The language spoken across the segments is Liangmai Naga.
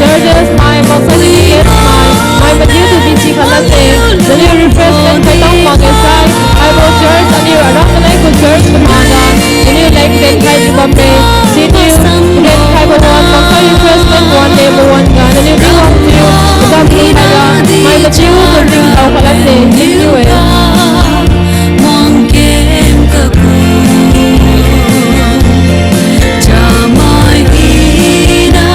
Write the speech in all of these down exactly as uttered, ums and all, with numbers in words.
Churches mai, maksai ni guest mai, mai mathiu tu bisi khalat de. Naliu refreshment khaitang makge sai, haibo church aliu aram kanai gu church kamakga, naliu leng tenkhai di bamme. Siniu tenkhaibo wan, maksai refreshment wan de bo wan ga, naliu di wang thiu, exam tu khaira, mai mathiu tu bisi khalat de. Thank you, eh. Wangken kaku, chamai hina,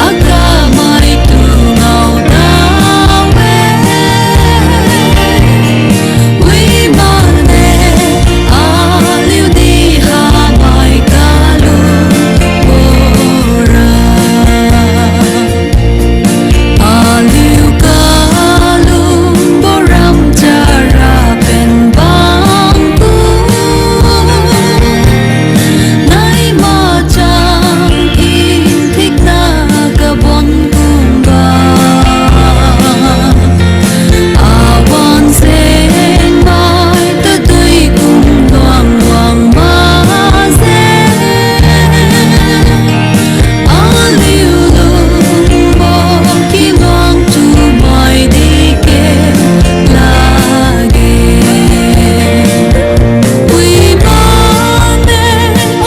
akamai tu ngao dawe. Wi mane, aliu di hamai kalu bora. Aliu kalumbo ram charapen bangku, nai machang in thikna kabon kumba. Awan seng mai tadui kum luang wang maze. Aliu lungbo kiluang chumai dike lage. Wi mane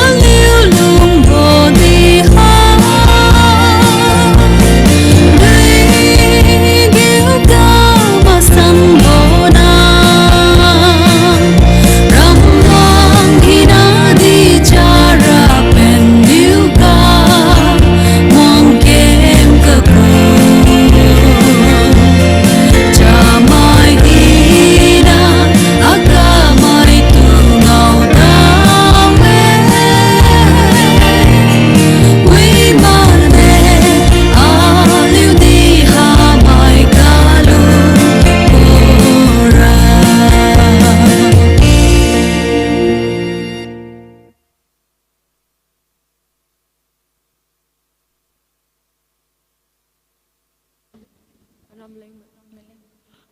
aliu lungbo di ha. Dui giu ka masanbo na. Ramwang hina di charapen niu ka, wangken kaku. Chamai hina, akamai tu ngao dawe. Wi mane, aliu di hamai kalu bora.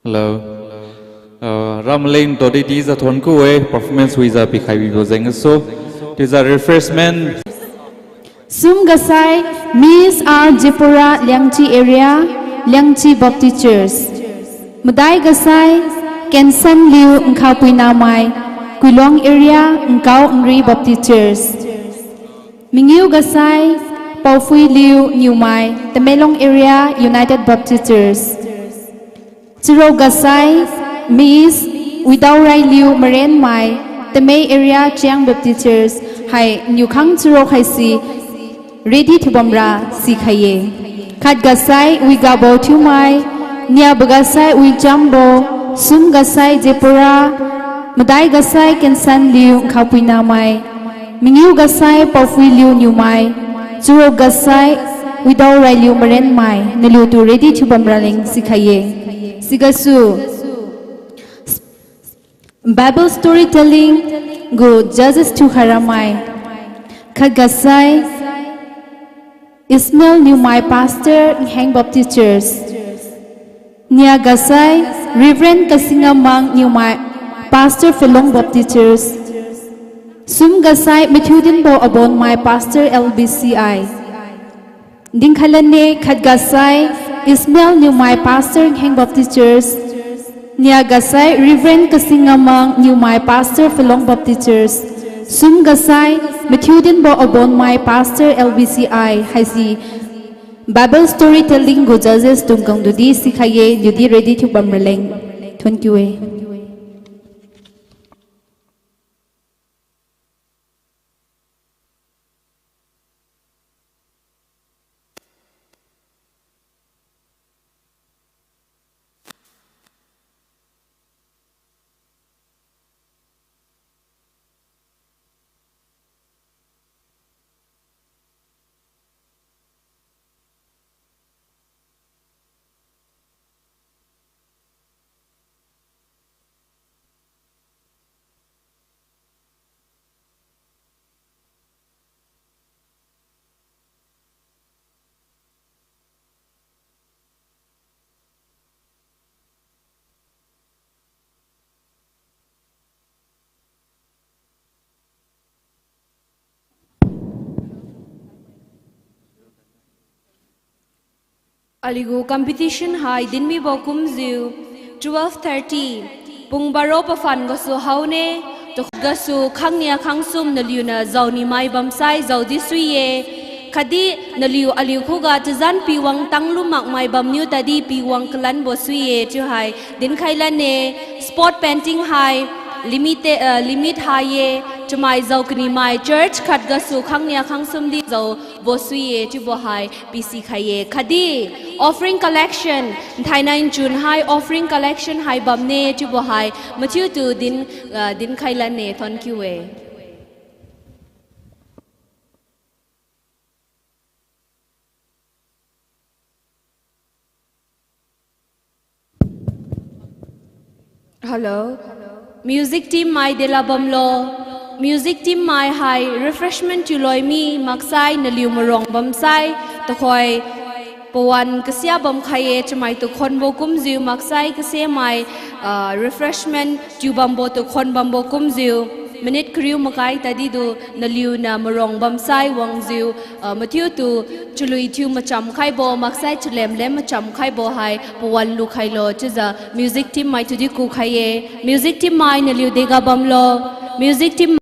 Hello. Uh, Ramleng todi dijiu thonku-e, performance wijiu pikhai bibo jeng gasu. Chiujiu refreshment. Sum gasai, Miss R Jepora, Liangchi area, Liangchi Baptist Church. Madai gasai, Kensan Liu, Nkhapuinamai, Kuilong area, Nkao Nri Baptist Church. Mangiu gasai, Paophui Liu Niumai, Tamenglong area, United Baptist Church. Charuk gasai, Miss Widaorai Liu Marenmai, Tamei area, Chiang Baptist Church, hai niu khang charuk haise ready thiubamra sikhai-e. Khat gasai, Wigabo Thiumai, niabo gasai, Wichambo, sum gasai, Jepora, madai gasai, Kensan Liu Nkhapuinamai, mangiu gasai, Paophui Liu Niumai, charuk gasai, Widaorai Liu Marenmai, naliutu ready thiubamra leng sikhai-e. Sigasu Bible storytelling gu judges thiukhai ramai. Khat gasai, Ismail Niumai, Pastor, Nheng Baptist Church. Nia gasai, Reverend Kasingamang Niumai, Pastor, Felong Baptist Church. Sum gasai, Mathiudinbo Abonmai, Pastor, L B C I. Dinkhai lane. Khat gasai, Ismail Niumai, Pastor, Nheng Baptist Church. Nia gasai, Reverend Kasingamang Niumai, Pastor, Felong Baptist Church. Sum gasai, Mathiudinbo Abonmai, Pastor, L B C I, haise Bible storytelling gu judges dung kangtudi sikhai-e, liudi ready thiubamra leng. Thank you-e. Aliugu competition hai dinmibo kumjiu twelve thirty, pung baro paphan gasu haone, tu gasu khangnia khangsum naliuniu jaoni mai bamsai jaodi sui-e. Khatdi naliu aliu khuga tazan piwang tanglu makmai bamniu tadi piwang kalanbo sui-e chiu hai dinkhai lan-e. Spot painting hai limit, ah, limit hai-e, chamai jao kanimai church khat gasu khangnia khangsum di jaobo sui-e chiubo hai pisikhai-e. Khatdi offering collection, nthainai nchun hai offering collection hai bamne chiubo hai mathiutu din, ah, dinkhai lan-e, thonkiu-e. Hello. Music team mai dela bamlo. Music team mai hai refreshment thiuloi mi maksai naliu marong bamsai, tuhoi pawan kasia bamkhai-e, chamai tukhonbo kumjiu maksai kasemai, ah, refreshment thiubambo tukhon bambo kumjiu minute kariu makai tadi du naliuniu marong bamsai wangjiu, ah, mathiutu chalui thiu macham khaibo maksai chalemlem macham khaibo hai pawan lukhailo chiujiu music team mai tudi kukhai-e. Music team mai naliu dega bamlo. Music team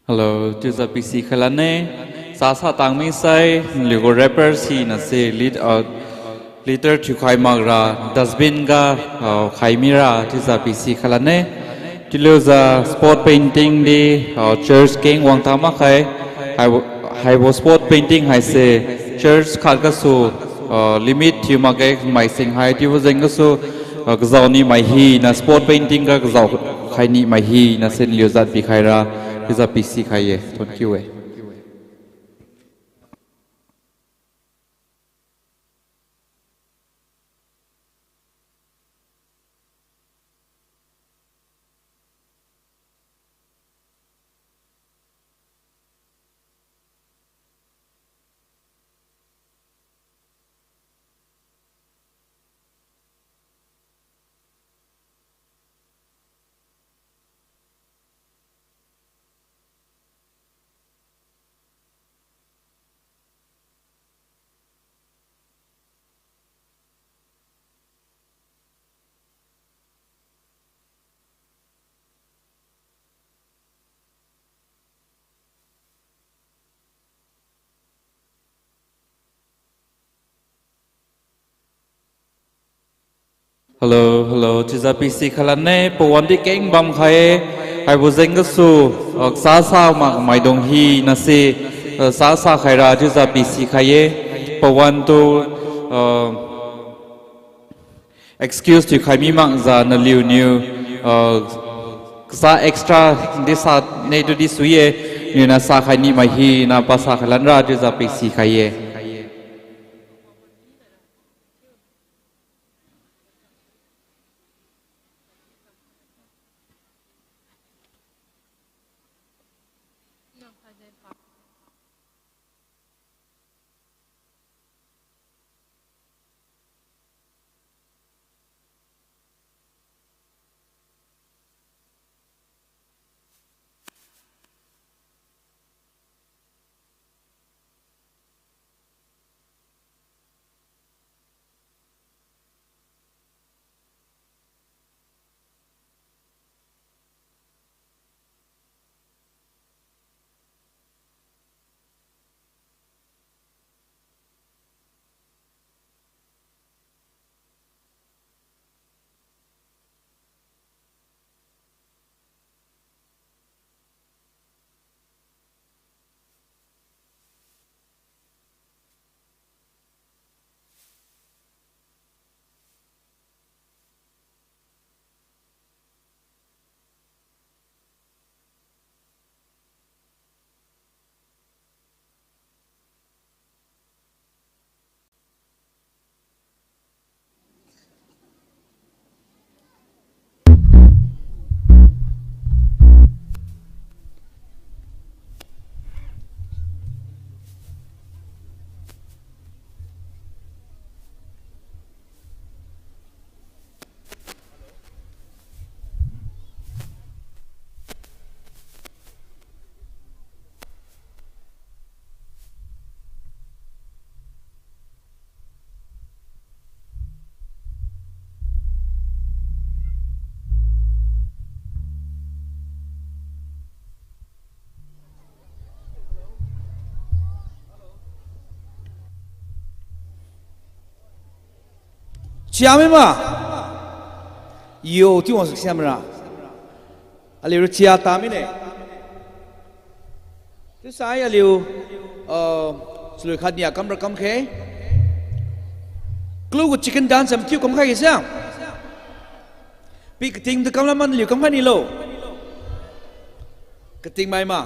Hello, chiujiu pisi khailane. Sasa tang misai, naliugu rapper sina se lead out, litter thiukhai makra, dustbin ga, ah, khai mira, chiujiu pisi khailane. Chiulujiu spot painting di, ah, church keng wang tha makkhai, haibo, haibo spot painting haise, church khat gasu, ah, limit thiu makge mai sing hai, chiubo jeng gasu, ah, kazao ni mai hina, spot painting ga kazao khai ni mai hina, sen liu jat pikhaira. chiujiu pisikhai ye, thonkiu-e. Hello, hello. Chiujiu pisikhai lane, pawan di keng bamkhai-e. Haibo jeng gasu, ah, kasa sa mak maidung hinase, ah, kasa sa khaira chiujiu pisikhai ye. Pawan tu, ah, excuse thiukhai mi makjiu naliuniu, ah, kasa extra di sane tudi sui-e, niuniu sakhai ni mai hina pasakhai lanra chiujiu pisikhai ye. Chia mima. Yo, chiu wang siamra. Aliura chia ta mine. Chiusai aliu, ah, chalui khat nia kamra kamkhe. Kalu gu chicken dance am chiu kamkhai kisa. Pi kating tu kamla man liu kamkhai nilo. Kating mai ma.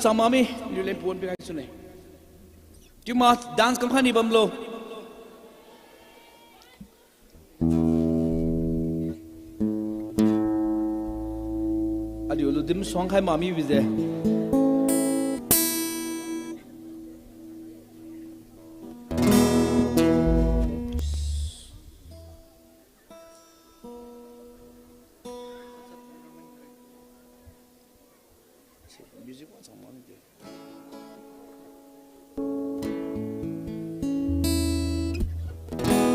chang mami, liu leng puan pikhai sune. Chiu ma dance kamkhai ni bamlo. Aliu lu dim suang khai mami bise.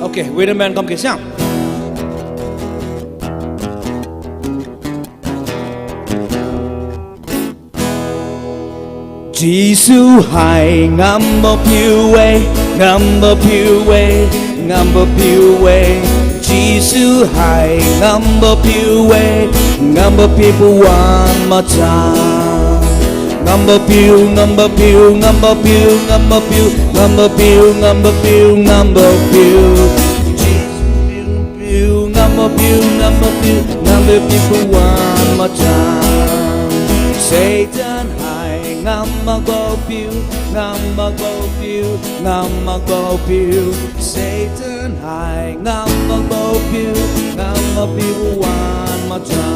Okay, wait a minute, kam ke siang. Jesu hai ngambo piu-e, ngambo piu-e, ngambo piu-e. Jesu hai ngambo piu-e, ngambo piu wan macha. Ngambo piu, ngambo piu, ngambo piu, ngambo piu, ngambo piu, ngambo piu, ngambo piu. Jesu piu, ngambo piu, ngambo piu, ngambo piu wan macha. Satan hai ngambo piu, ngambo piu, ngambo piu. Satan hai ngambo piu, ngambo piu wan macha.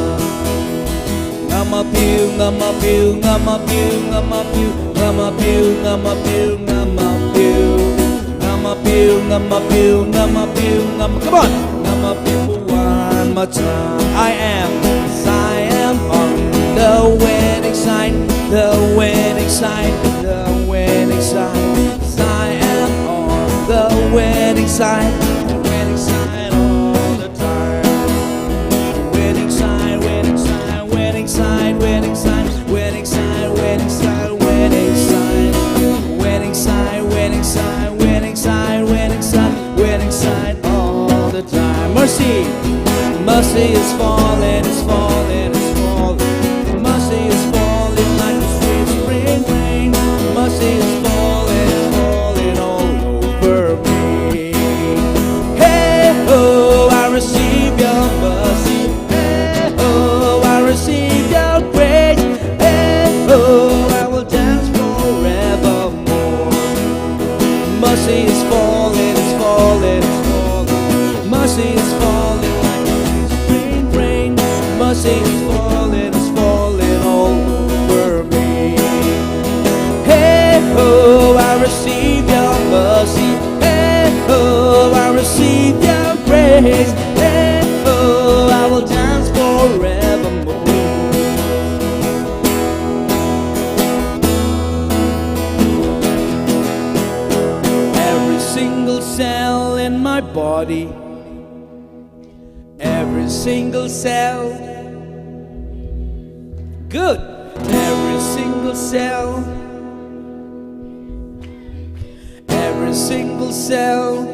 Ngambo piu, ngambo piu, ngambo piu, ngambo piu, ngambo piu, ngambo piu, ngambo piu. Ngambo piu, ngambo piu, ngambo piu, ngambo, come on. Ngambo piu wan macha. I am, I am on the winning side, the winning side, the winning side. I am on the winning side, winning side all the time. Winning side, winning side, winning side, winning side, winning side, winning side, winning side. Winning side, winning side, winning side, winning side, winning side all the time. Mercy, mercy is falling, is falling, is falling. Mercy is falling like a sweet spring rain. Mercy is falling, falling all over me. Hey, oh, I receive your mercy. Hey, oh, I receive your grace. Hey, oh, I will dance forevermore. Mercy is falling, is falling, is falling. Mercy is falling like a spring rain. Mercy is falling, is falling all over me. Hey, oh, I receive your mercy. Hey, oh, I receive your grace. Hey, oh, I will dance forevermore. Every single cell in my body, every single cell, good, every single cell, every single cell.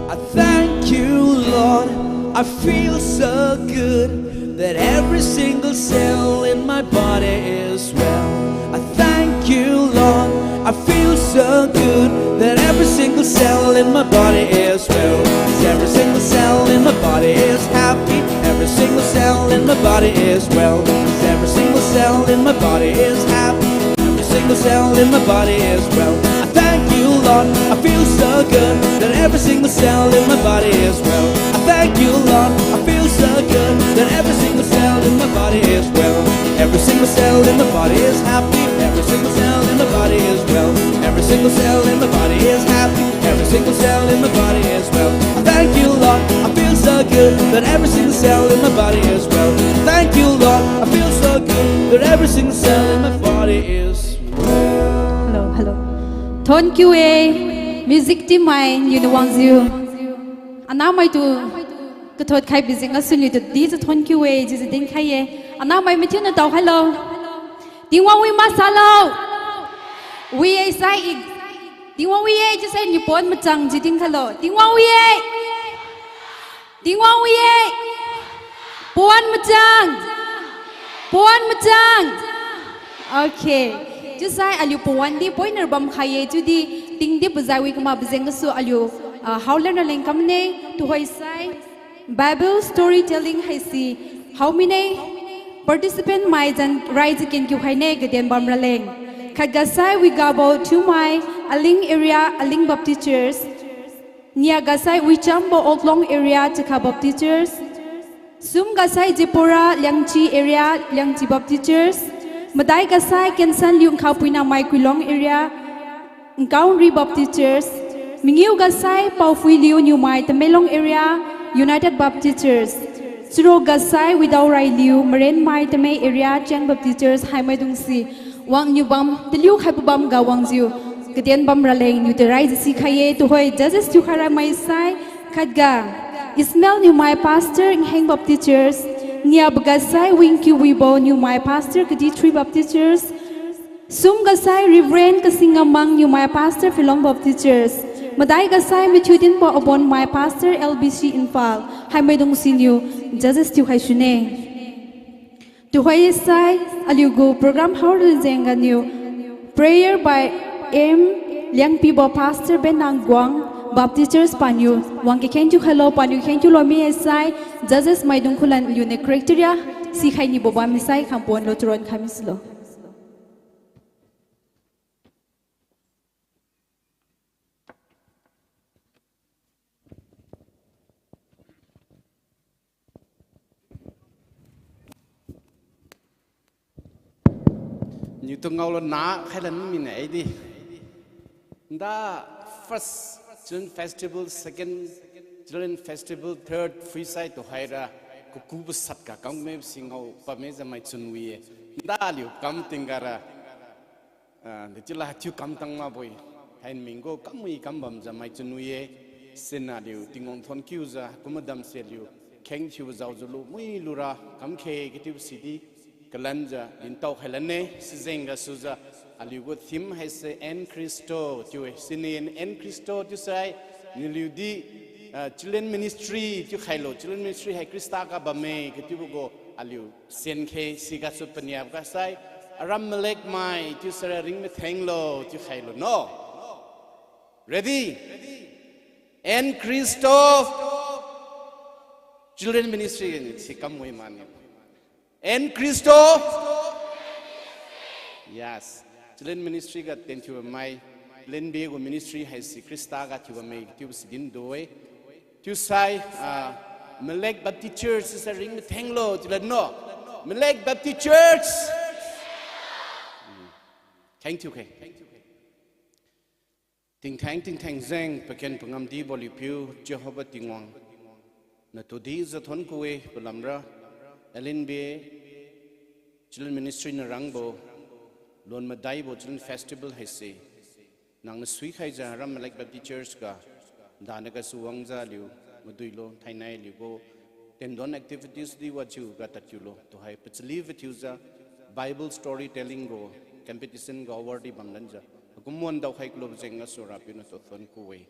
I thank you, Lord. I feel so good that every single cell in my body is well. I thank you, Lord. I feel so good that every single cell in my body is well. 'Cause every single cell in my body is happy. Every single cell in my body is well. 'Cause every single cell in my body is happy. Every single cell in my body is well. I thank you, Lord. I feel so good that every single cell in my body is well. I thank you, Lord. I feel so good that every single cell in my body is well. Every single cell in my body is happy. Every single cell in my body is well. Every single cell in my body is happy. Every single cell in my body is well. I thank you, Lord. I feel so good that every single cell in my body is well. Thank you, Lord. I feel so good that every single cell in my body is well. Hello, hello. Thonkiu-e. Music team mai, niu nuwangjiu. Anahmai tu kathot khai bijeng gasu niu tu di ji thonkiu-e, chiujiu dinkhai-e. Anahmai mathiuna tao khailo. Tingwang wi masalo. Wi-e sai i. Tingwang wi-e chiusai niu pawan machang ji dinkhailo. Tingwang wi-e. Tingwang wi-e. Pawan machang. Pawan machang. Okay. Chiusai aliu pawan di pointer bamkhai-e chiudi tingdi pazai wi kama bijeng gasu aliu, ah, haolan raleng kamne tuhoisai Bible storytelling haise haomine. Participant mai zan rai chaken kiu khaine kaden bam raleng. Khatga sai Wigabo Thiumai, Aling area, Aling Baptist Church. Niaga sai Wichambo Oklong area, Chakha Baptist Church. Sumga sai Jipora Liangchi area, Liangchi Baptist Church. Madaiga sai Kensan Liu Nkhapuina Maikuilong area, Nkaungri Baptist Church. Mangiuga sai Paophuiliu Niumai Tamenglong area, United Baptist Church. Charoga sai Widaorailiu Marenmai Tamei area, Cheng Baptist Church haimaidungse wangniu bam taliu khaibo bamga wangjiu kaden bam raleng niu tarai jasi khai-e. Tuhoi judges thiukhai ramai sai, khatga Ismail Niumai, pastor, Nheng Baptist Church. Niaboga sai Wingkiu Wibo Niumai, pastor, Kadi Three Baptist Church. Sumga sai Reverend Kasingamang Niumai, pastor, Philong Baptist Church. Madaiga sai Mathiu Dinbo Abonmai, pastor, L B C Imphal haimaidung siniu judges thiukhai sune. Tuhoi sai aliugu program haora jengganiu prayer by M Liangpibo, pastor, Benangguang Baptist Church paniu wang kakheng thiukhailo. Paniu kheng thiulo mi-e sai judges maidung khulan aliuniu criteria sikhai nibo bammi sai khampon lo, charon khai misilo. Niutu ngaolo na khailan mine aidi. Nda first Children Festival, second Children Festival, third phuisai tuhoira kakubo satga kammi si ngao pame jiu mai chunwi-e. Nda aliu kam tingga ra, ah, detila thiu kamtang makbo-e. Haiminggu kamwi kambam jiu mai chunwi-e. Siniu aliu Tingwang thonkiujiu kum madamse aliu kheng thiubo jaojiu lu mui lura kamkhe katiubo sidi kalanjiu dintao khailan-e. Sijeng gasujiu aliugu theme haise En Christo chiu-e. Siniu En Christo chiusai naliudi, ah, children ministry chiukhailo, children ministry hai Khrista ga bamme katiubo gu aliu senkhe. Sigasu paniaboga sai aram malekmai chiusai ringmathenglo chiukhailo no. Ready? En Christo. Children ministry si kamwi mane. En Christo. Yes. Children ministry ga ten thiu bammai, children be gu ministry haise Khrista ga thiu bamme chiubo si din du-e. Chiusai, ah, Malek Baptist Church sa ringmathenglo chiulan no. Malek Baptist Church. Thank you khe. Tingtheng tingtheng jeng paken pangam dibo aliu piu Jehovah Tingwang, natudi jiu thonku-e palamra, L N B A Children Ministry na rangbo, lon madaibo Children Festival haise nangniu suikhaijiu Aram Malek Baptist Church ga, dana gasu wangjiu aliu maduilo, thainai aliu gu tendon activities di wajiu ga tadkiulo, tuhoi pachali bathiujiu Bible storytelling gu competition ga award di bamlanjiu akum wan daokhai kulobo jeng gasu Rapiu natu thonku-e.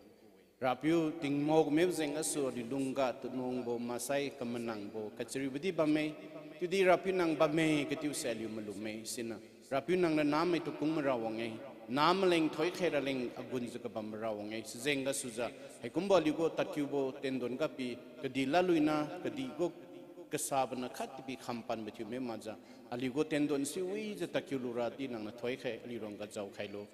Rapiu tingmao kamibo jeng gasu aliu lungga tunungbo maksai kamanangbo kachariubo di bamme. Chiudi Rapiu nang bamme katiuse aliu malumme siniu, Rapiu nangniu namai tukung mara wang-e, namaleng thoikhai raleng agunjiu kabam mara wang-e. Sijeng gasujiu haikumbo aliu gu tadkiubo tendon ga pi, kadih ladluina kadih gu kasaboniu khatdi pi khampanbo thiu mi makjiu, aliu gu tendon si wijiu tadkiu lura di nangniu thoikhai aliu ruangga jaokhailo.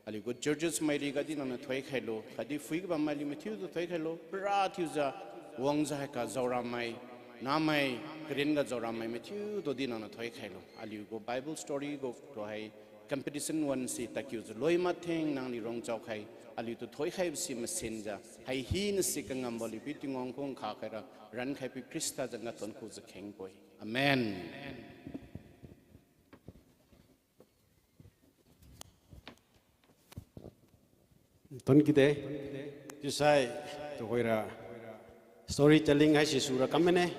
Aliu gu churches mai riga di nangniu thoikhailo, khatdi phui kabam mai aliu mathiutu thoikhailo, para thiujiu wangjiu haika jaoramai, namai karen ga jaoramai mathiutu di nangniu thoikhailo. Aliu gu Bible story gu tuhoi competition wan si tadkiujiu loi matheng nang aliu ruang jaokhai, aliutu thoikhaibo si masenjiu hai hina si kangambo aliu piu Tingwang khuga khaira rankhaipiu Khrista jengga thonkiujiu khengbo-e. Amen. Thonkiude, chiusai tuhoira storytelling haisi sura kam mane.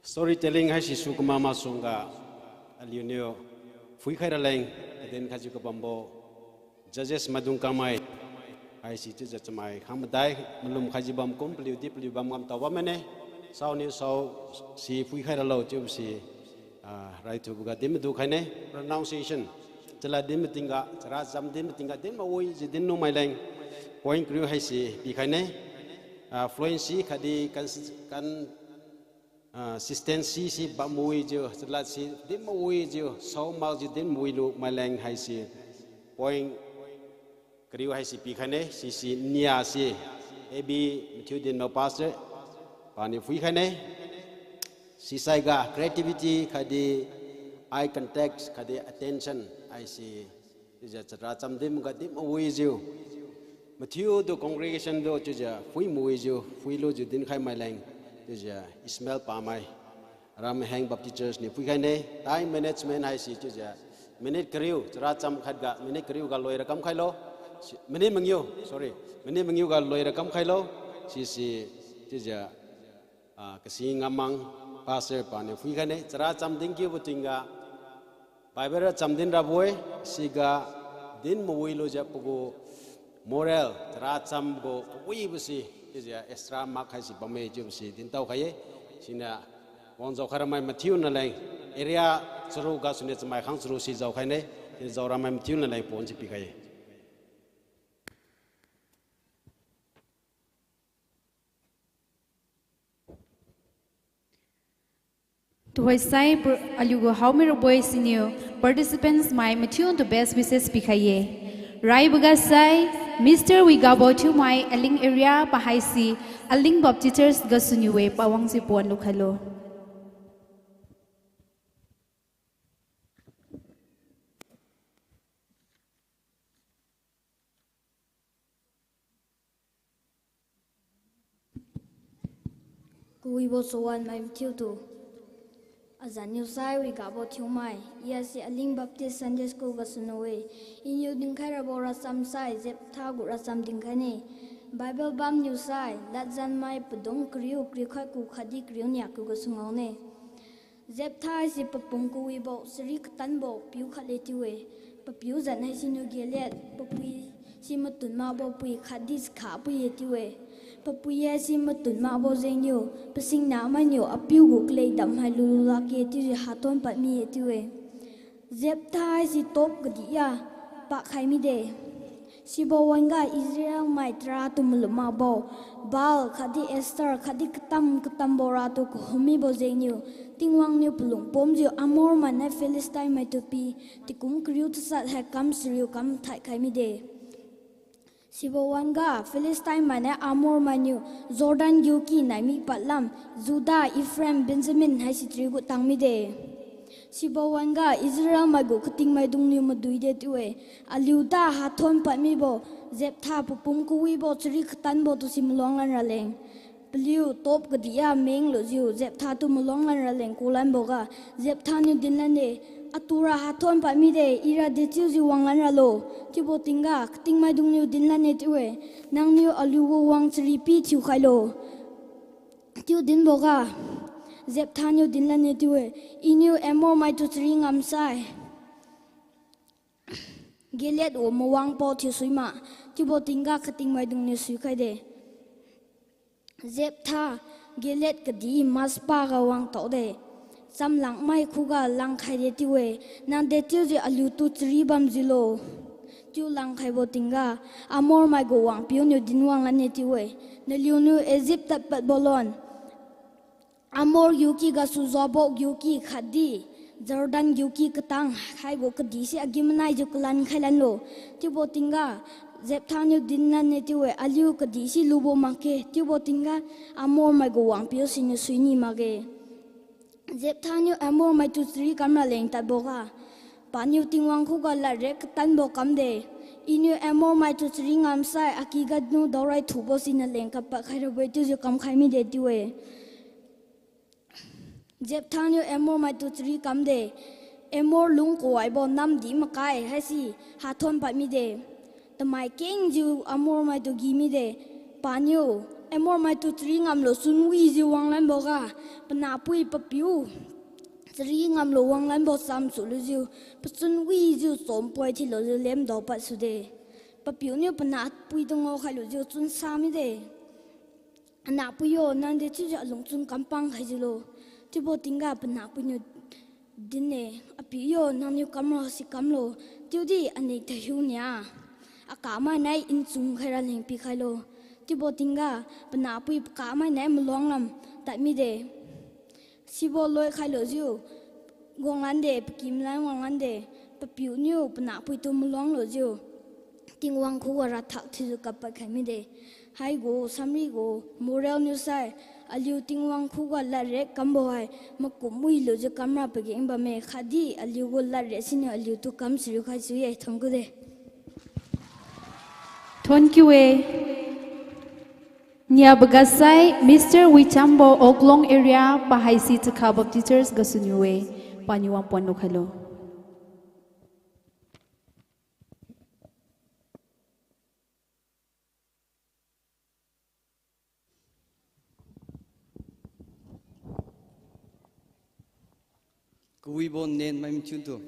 Storytelling haisi su kama masuangga aliuniu phuikhai raleng, aden khatjiu kabambo judges maidung kangmai haisi chiujiu chamai khang madai malum khaijiu bam kum paliudi paliu bam ngam tao bam mane. Saoniu sao si phuikhai ralo chiubo si, ah, raithuboga din madu khaine, pronunciation. Chalad din matingga, chara cham din matingga, din mawijiu din numai leng point kariu haise pikhaine. Ah, fluency khatdi cons-, con-, ah, consistency si bamwijiu, chalad si din mawijiu, saomakjiu din mawilu maileng haise point kariu haise pikhaine, sisi nia si, A B Matthew Dinmao Pastor, paniu phuikhaine. Sisaiga creativity khatdi eye contact khatdi attention haise, chiujiu chara cham dinga din mawijiu, mathiutu congregation tu chiujiu phui mawijiu, phuilujiu dinkhai maileng, chiujiu Ismail Pamai, Aram Heng Baptist Church niu phuikhaine. Time management haise chiujiu minute kariu, chara cham khatga minute kariuga loira kamkhailo. Si-, minute mangiu, sorry, minute mangiuga loira kamkhailo. Sisi, chiujiu, ah, Kasi Ngamang Pastor paniu phuikhaine. Chara cham dinkiubo tingga Bible ra cham din rabo-e, siga din mawilujiu pagu moral, chara cham gu kawibose, chiujiu extra mark haise bamme chiubose dintao khai-e. Siniu wang jaokhai ramai mathiu naleng, area charu gasuniu chamai khang charu si jaokhaine, siniu jao ramai mathiu naleng pon si pikhai-e. Tuhoisai pro-, aliugu haomi rabo-e siniu, participants mai mathiutu best wishes pikhai-e. Raiboga sai, Mister Wigabo Thiumai, Aling area pahaise, Aling Baptist Church gasuniu-e, pawang si pon lukhailo. Kawibo chawan mai mathiutu. Azanniu sai Wigabo Thiumai, I asi Aling Baptist Sunday School gasuniu-e. Iniu dinkhai rabo racham sai Jephtha gu racham dinkhaine. Bible bamniu sai, Ladjanmai padung kariu, kariu khat ku khatdi kariu nia ku gasu ngaone. Jephtha haise papum kawibo, chari katanbo piu khat le chiu-e. Papiu jat haisiniu Gilead, papui si matun makbo pui khatdi chakha pui-e chiu-e. Papui haise matun makbo jengniu, pasingna mainiu apiu gu kalekdam hai lulu lakge chiujiu hathon pad mi-e chiu-e. Jephtha haise top kadih a pakhai mide. Sibo wan-ga Israel mai taratu malum makbo, Baal khatdi Astar khatdi katam katambo ratu kahum mibo jengniu, Tingwang niu palung pomjiu Amor mainiu Philistine maitu pi, tikum kariu tasat hai kam sariu kam thaikhai mide. Sibo wan-ga Philistine mainiu Amor mainiu Jordan giuki nai mi padlam, Judah, Ephraim, Benjamin haise chari gu tang mide. Sibo wan-ga Israel mai gu katingmaidungniu maduide chiu-e. Aliuta hathon pad mibo, Jephtha papum kawibo chari katanbo tu si maluang lan raleng, paliu top kadih a menglujiu Jephtha tu maluang lan raleng kulanboga, Jephtha niu dinlan-e, atura hathon pad mide, ira dechiujiu wanglan ralo. Chiubo tingga katingmaidungniu dinlan-e chiu-e, Nangniu aliugu wang chari pi thiukhailo. Chiu dinboga, Jephtha niu dinlan-e chiu-e, Iniu Amor maitu chari ngamsai Gilead gu mawangpao thiusui ma. Chiubo tingga katingmaidungniu suikhaide. Jephtha Gilead kadih Mizpah ga wangtaode. Chamlangmai khuga langkhaide chiu-e, Nang dechiujiu aliutu chari bamjiulo. Chiu langkhaibo tingga, Amor mai gu wangpiuniu din wanglan-e chiu-e, Naliuniu Egypt tadpadbo lon, Amor giuki gasu Jabok giuki khatdi Jordan giuki katang haibo kadihse agi-manaijiu kalan khailanlo. Chiubo tingga, Jephtha niu dinlan-e chiu-e, Aliu kadihse lubo makge. Chiubo tingga, Amor mai gu wangpiu siniu suini makge. Jephtha niu Amor maitu chari kam raleng tadboga, paniu Tingwang khuga ladriat katanbo kamde. Iniu Amor maitu chari ngamsai akiganu daorai thubo siniu leng kapad khai rabo-e chiujiu kamkhai mide chiu-e. Jephtha niu Amor maitu chari kamde. Amor lung kawaibo namdi makai haise hathon pad mide. Tamai kengjiu Amor maitu gi mide. Paniu Amor maitu chari ngamlo chunwijiu wanglanboga, panahpui papiu chari ngamlo wanglanbo chamsu lujiu, pachun wijiu chompoi thilujiu lemdao pad sude. Papiuniu panahpui tu ngao khailujiu chunsa mide. Anahpui yo, nang dechiujiu alungchun kampang khaijiulo. Chiubo tingga panahpuiniu din-e, Apiu yo, nangniu kamra si kamlo, chiudi anik thahiu nia akamai nai nchun khaira leng pikhailo. Chiubo tingga panahpui pakamai nai maluang lam tad mide. Sibo loi khailujiu wanglan de, pakim lan wanglan de, papiu niu panahpui tu maluang lujiu Tingwang khuga rathak thiujiu kapad khai mide. Haigu samri gu moral niu sai, aliu Tingwang khuga ladriat kambo hai makum wilujiu kamra pageng bamme, khatdi aliu gu ladriat siniu aliutu kam siriu khai su ye, thangku de. Thon kiu e. Niaboga sai Mister Wichambo, Oklong area, pahaisi Chakha Baptist Church gasuniu e, paniu wang pon lukhailo. Kawibo nen mai mathiutu.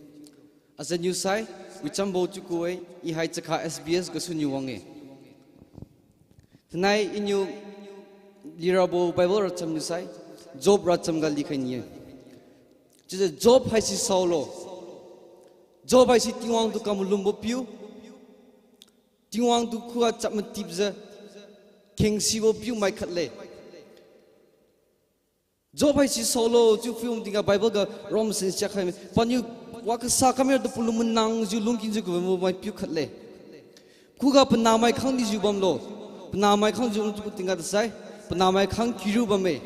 Azaniu sai, Wichambo chiuku e, i hai Chakha S B S gasuniu wang-e. Thainai iniu lirabo Bible racham niu sai, Job racham ga likhai ni-e. Chiujiu Job haise saolo. Job haise Tingwang tu kamalumbo piu. Tingwang tu khuga chap matipjiu, khengsibo piu mai khat le. Job haise saolo chiu phuiwang tingga Bible ga rom sen siak khai me. Paniu wa kasa kamera tu palung manangjiu lungkinjiu kabambo mai piu khat le. Khuga panahmai khang dijiu bamlo. Panahmai khangjiu lungtu tingga tasai, panahmai khang kiru bamme.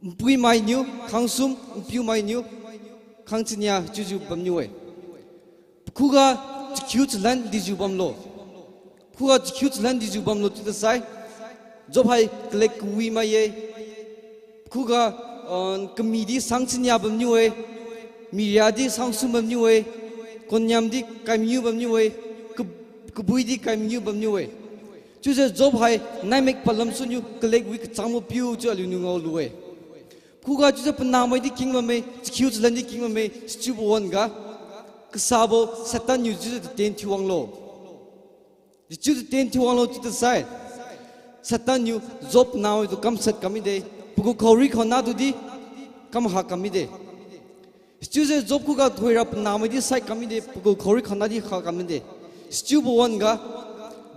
Npuimai niu khangsum, npiumai niu khangchinia chiujiu bamniu-e. Khuga chakhiu chalan dijiu bamlo. Khuga chakhiu chalan dijiu bamlo chiutasai, Job hai kalek kawi mai-e. Khuga, ah, kami di sang chinia bamniu-e. Miria di sang sum bamniu-e. Konyam di kai mangiu bamniu-e. Ka-, kabui di kai mangiu bamniu-e. Chiujiu Job hai naimek palam suniu kalek wi kachangbo piu chiu aliuniu ngaolu-e. Khuga chiujiu panahmai di king bamme, chakhiu chalan di king bamme, sichiubo wan-ga, kasabo Satan niu chiujiu taten thiu wanglo. Dechiu taten thiu wanglo chiutasai, Satan niu Job panahmai tu kamshat kam mide, pagu khaori khaona tu di kamha kam mide. Sichiujiu Job khuga thoira panahmai di sai kam mide, pagu khaori khaona di kha kam mide. Sichiubo wan-ga,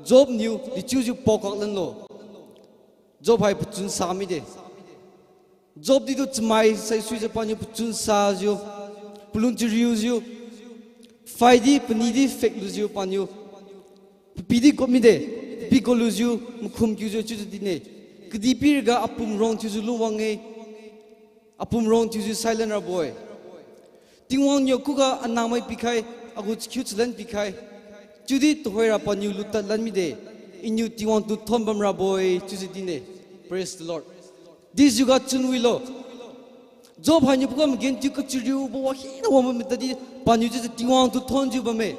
Job niu dechiujiu paokak lanlo. Job hai pachun sa mide. Job di tu chamai saisuijiu paniu pachun sajiu, palung chariujiu, phai di pani di phek lujiu paniu, papi di got mide, papi got lujiu, makhum kiujiu chiujiu din-e. Kadihpiriga apum rong thiujiu lungwang-e, apum rong thiujiu silent rabo-e. Tingwang niu khuga anahmai pikhai, agu chakhiu chalan pikhai. Chiudi tuhoira paniu lutad lan mide, iniu Tingwang tu thon bamrabo-e chiujiu din-e. Praise the Lord. Dijiuga chunwilo. Job hainiu pagu magenthiu kachariubo wa hina wang bamme tadi paniu chiujiu Tingwang tu thonjiu bamme.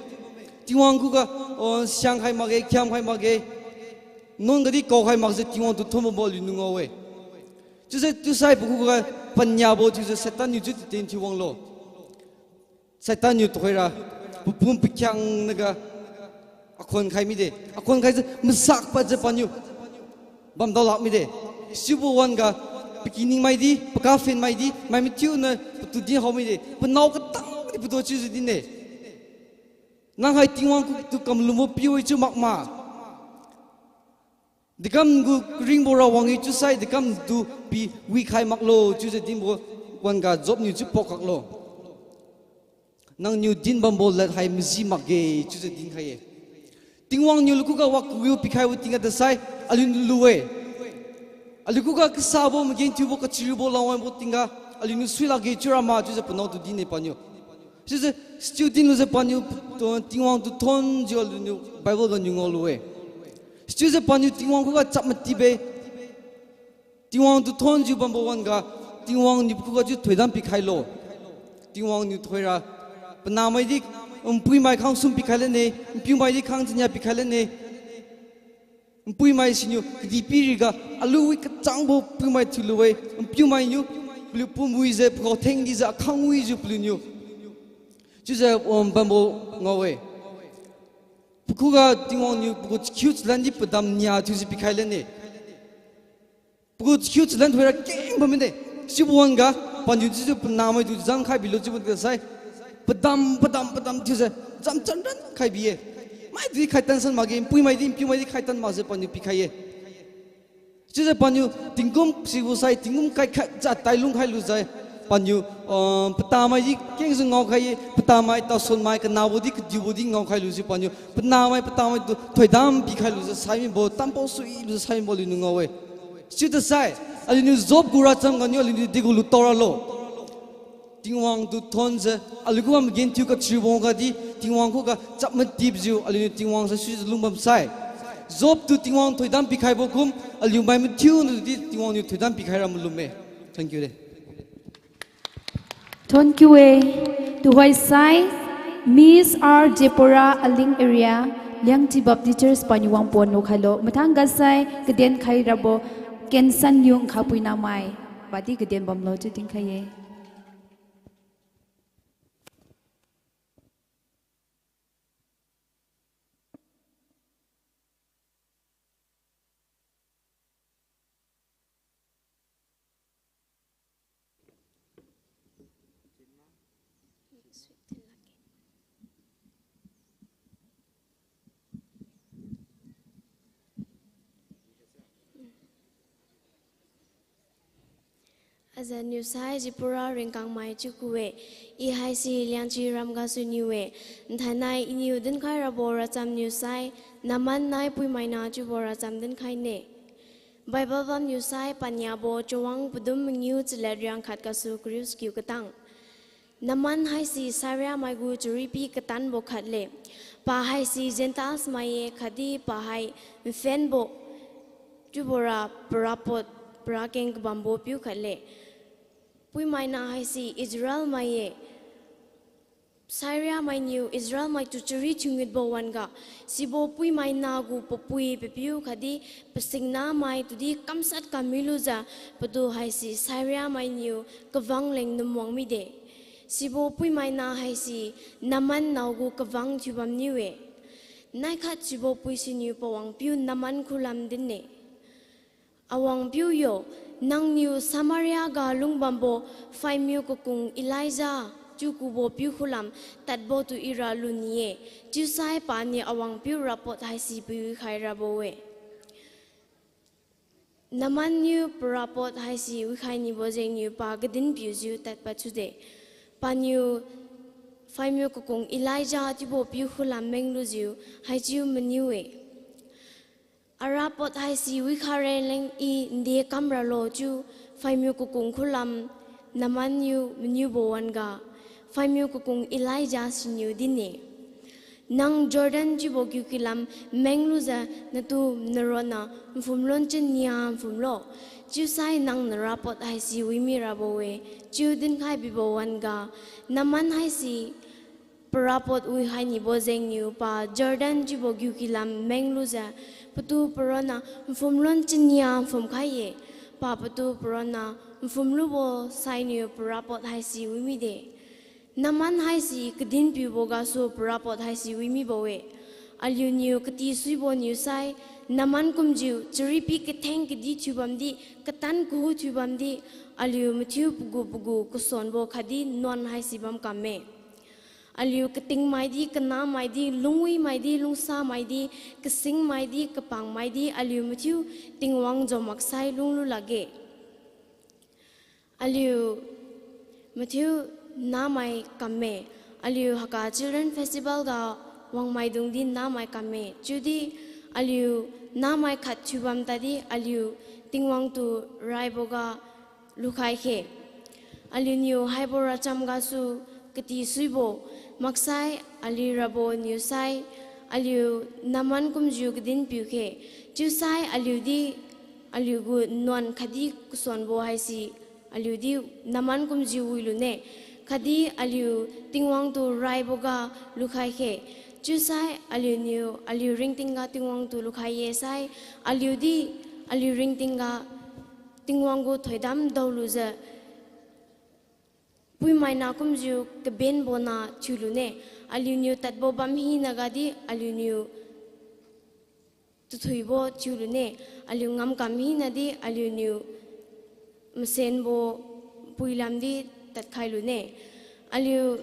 Tingwang khuga, oh, siang khai makge, khiam khai makge. Nuan gadi kao khai makjiu Tingwang tu thon bambo aliuniu ngao-e. Chiujiu chiusai pakhuga paniabo thiujiu Satan niu chiu taten thiu wanglo. Satan niu tuhoira papum pakhiangnaga akhon khai mide. Akhon khaijiu masak padjiu paniu bamdao lak mide. Sichiubo wan-ga pakiningmai di, pakaphenmai di, mai mathiuna patu din hao mide. Panao katang di patu chiujiu din-e. Nang hai Tingwang khutu kamlumbo piu-e chiu makma. Dekam gu karingbo rawang-e chiusai dekam tu pi wikhai maklo chiujiu dinbo wan-ga Job niu chiu paokaklo. Nangniu din bambo lad hai maji makge chiujiu dinkhai-e. Tingwang niu aliu khuga wa kawibo pikhaibo tingga tasai, aliuniu lu-e. Aliu khuga kasabo magenthiubo kachariubo lawangbo tingga, aliuniu suilakge chiura ma chiujiu panao tu din-e paniu. Chiujiu, sichiu dinlujiu paniu, Tingwang tu thonjiu aliuniu Bible ganiu ngaolu-e. Sichiujiu paniu Tingwang khuga chap matibe. Tingwang tu thonjiu bambo wan-ga, Tingwang niu pakhuga chiu thoidam pikhailo. Tingwang niu thoira, panahmai di, npuimai khangsum pikhai lane, npiumai di khangchinia pikhai lane. Npuimai siniu kadihpiriga aliu wi kachangbo puimai thiulu-e, npiumai niu paliu pum wijiu, pakhao theng dijiu, akhang wijiu paliuniu. Chiujiu, um, bambo ngao-e. Pakhuga Tingwang niu pagu chakhiu chalan di padam nia thiujiu pikhai lane. Pagu chakhiu chalan thoira keng bam mide. Sibo wan-ga, paniu chiujiu panahmai tu jam khai bilo chiubo tasai. Padam, padam, padam thiujiu, jam chanran khai bi-e. Mai di khaitan san makge, npuimai di, npiumai di khaitan makjiu paniu pikhai-e. Chiujiu paniu tingkum sibo sai, tingkum kaikhat jiu tai lungkhai lujai, paniu, ah, patamai di kengjiu ngaokhai-e, patamai, taosanmai, kanabo di, kadiubo di ngaokhai lujiu paniu, panamai, patamai tu thoidam pikhai lujiu sai mibo, tampao sui lujiu sai mibo aliuniu ngao-e. Chiutasai, aliuniu Job gu racham ganiu aliuniu degu lutao ralo. Tingwang tu thonjiu, aliu khuga magenthiu kachiubo gadi, Tingwang khuga chap matipjiu, aliuniu Tingwang sai suijiu lungbam sai. Job tu Tingwang thoidam pikhaibo kum, aliu mai mathiu nadi Tingwang niu thoidam pikhai ra malumme. Thank you de. Thank you e. Tuhoi sai, Miss R Jepora, Aling area, Liangji Baptist Church paniu wang pon lukhailo. Mathang ga sai kaden khai rabo, Kensan Yung Khapuinamai, padi kaden bamlo chiu dinkhai-e. Aza niu sai Jepora Ringkangmai chiu ku-e, I haise Liangji ram gasu niu-e, nthainai iniu dinkhai rabo racham niu sai, Naaman nai puimaina chiubo racham dinkhai ne. Bible bamniu sai paniabo chawang padum mangiu chalet riang khat gasu kariu sakiu katang. Naaman haise Syria mai gu charipi katanbo khat le. Pa haise Gentiles mai-e khatdi pa hai nphenbo chiubora parapot parakeng kabambo piu khat le. Puimaina haise Israel mai-e. Syria mainiu Israel maitu chari thiungitbo wan-ga, sibo puimaina gu papui papiu khatdi pasingnamai tudi kamshat kam milujiu, patu haise Syria mainiu kavang leng numwang mide. Sibo puimaina haise Naaman nao gu kavang thiubamniu-e. Naikhat sibo pui siniu pawangpiu Naaman khulam din-e. Awangpiu yo, nangniu Samaria ga lungbambo phaimiu kakung Elijah chiu kubo piu khulam tadbo tu ira luni-e. Chiusai paniu awangpiu rapot haise piu khai rabo-e. Naaman niu parapot haise wikhai nibo jengniu pa kadin piujiu tadpad sude. Paniu phaimiu kakung Elijah chiubo piu khulam menglujiu haichiu maniu-e. Arapot haise wikhai raleng I nde kam ralo chiu phaimiu kakung khulam Naaman niu maniubo wan-ga, phaimiu kakung Elijah siniu din-e. Nang Jordan chiubo kiukilam menglujiu natu naronna nphum lon chania nphumlo. Chiusai nang narapot haise wimi rabo-e, chiu dinkhai bibo wan-ga, Naaman haise parapot wikhai nibo jengniu pa Jordan chiubo kiukilam menglujiu, patu paronna nphum lon chania nphum khai-e, pa patu paronna nphum lubo sainiu parapot haise wimide. Naaman haise kadin piubo gasu parapot haise wimibo-e. Aliuniu katisuibo niu sai, Naaman kumjiu charipi katheng kadi thiubamdi, katan kahu thiubamdi, aliu mathiu pagu pagu kasonbo khatdi nuan haise bam kamme. Aliu katingmaidi, kanamaidi, lungwimaidi, lungsamaidi, kasingmaidi, kapangmaidi, aliu mathiu Tingwang jaomaksai lunglu lakge. Aliu mathiu namai kamme, aliu haka Children Festival ga wangmaidungdi namai kamme, chiudi aliu namai khat thiubam tadi aliu Tingwang tu raiboga lukhai khe. Aliuniu haibo racham gasu katisuibo, maksai aliu rabo niu sai, aliu Naaman kumjiu kadin piu khe, chiusai aliudi aliugu nuan khatdi kasonbo haise aliudi Naaman kumjiu wilune, khatdi aliu Tingwang tu raiboga lukhai khe. Chiusai aliuniu aliu ringtingga Tingwang tu lukhai-e sai, aliudi aliu ringtingga Tingwang gu thoidam daolujiu, puimaina kumjiu kabenbona thiulune, aliuniu tadbo bam hina gadi aliuniu tathuibo thiulune, aliu ngamkam hinadi aliuniu masenbo puilamdi tadkhai lune. Aliu,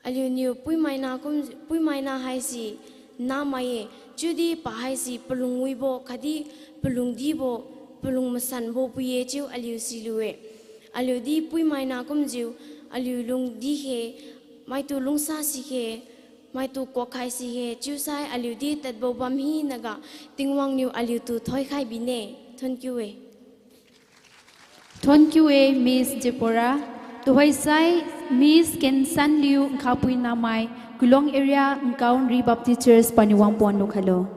aliuniu puimaina kum, puimaina haise namai-e, Chiudi pahaise palung wibo khatdi palung dibo, palung masanbo pui-e chiu aliu silu-e. Aliudi puimaina kumjiu, aliu lungdi khe, maitu lungsa si khe, maitu kuak khai si khe chiusai aliudi tadbo bam hinaga Tingwang niu aliutu thoikhai bine. Thonkiu-e. Thonkiu-e Miss Deborah. Tuhoisai Miss Kensanliu Nkhapuinamai, Kulong Area Nkaunri Baptist Church paniu wangpon lukhailo.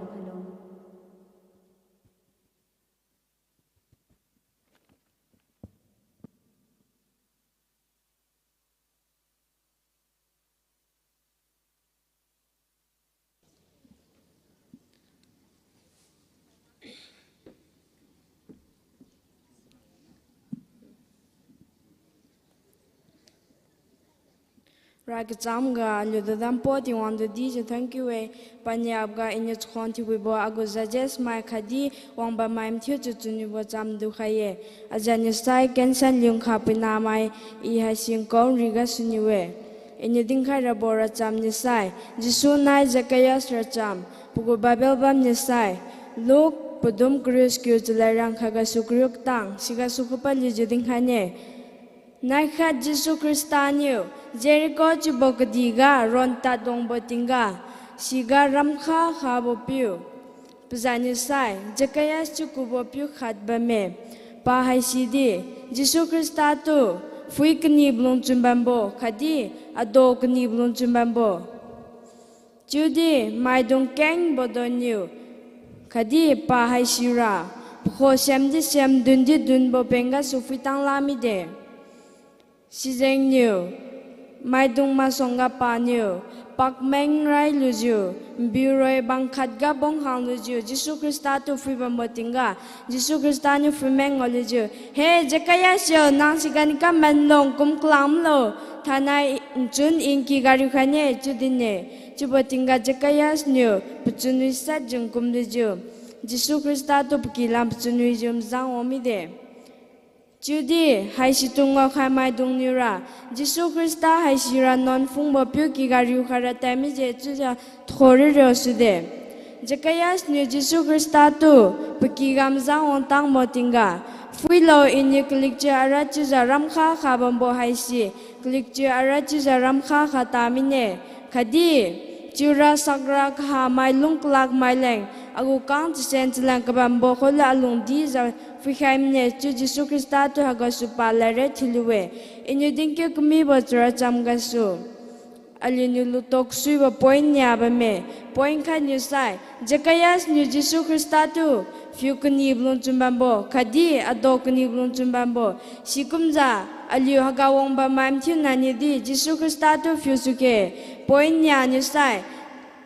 Ra kachamga aliutu dampo Tingwang tudi jiu thonkiu-e. Paniaboga iniu chakhuang thiupuibo agu judges mai khatdi wangbam mai mathiu chachunniubo chamdu khai-e. Ajianiu sai Kensanliu Nkhapuinamai, I haisi Nkaunri gasu niu-e. Iniu dinkhai rabo racham niu sai, Jesu nai Zacchaeus racham, pagu Bible bamniu sai, Luke padum kariu-sakiu chalad rang khatgasu kariu katang, sigasu khupa liujiu dinkhaine. Naikhat Jesu Khrista niu Jericho chiubo kadihga ron tad wangbo tingga, siga ramkha khabo piu, pazanniu sai, Zacchaeus chiu kubo piu khat bamme. Pa haisidi, Jesu Khrista tu phui kanibo lungchun bambo khatdi ado kanibo lungchun bambo. Chiudi maidung kengbo donniu khatdi pa haisira pakho semdi sem dundi dunbo penggasu phuitang la mide. Sijengniu maidung masuangga paniu pakmeng railujiu, nbiuroi bang khatga bong khanglujiu Jesu Khrista tu phuibambo tingga, Jesu Khrista niu phuimeng ngaolujiu, He Zacchaeus yo, nang sigan kamanlung kum kalam lo, thainai nchun I nky ga riukhaine, chiu din-e. Chiubo tingga Zacchaeus niu pachunwi satjiu nkumlujiu, Jesu Khrista tu pakilam pachunwijiu mazang wang mide. Chiudi haisitu ngaokhai maidungniura, Jesu Khrista haisira nuan phungbo piu kyga riukhai ra tad mije chiujiu thori riosude. Zacchaeus niu Jesu Khrista tu pakyga mazang wangtangbo tingga, Phuilo, Iniu kalikchiu ara chiujiu ramkha kha bambo haise kalikchiu ara chiujiu ramkha kha ta mine, khatdi chiura sakra kahamai lungkalak maileng agu kang chasen chalan kabambo khulo alungdijiu phuikhai mine, chiu Jesu Khrista tu haigasu paladra thiulu-e. Iniu dinkiu kamibo chara cham gasu aliuniu lutok suibo point nia bamme. Point khatniu sai, Zacchaeus niu Jesu Khrista tu phiu kanibo lungchun bambo khatdi ado kanibo lungchun bambo. Sikumjiu aliu haiga wangbam mai mathiu naniudi Jesu Khrista tu phiu sukhe. Point nia niu sai,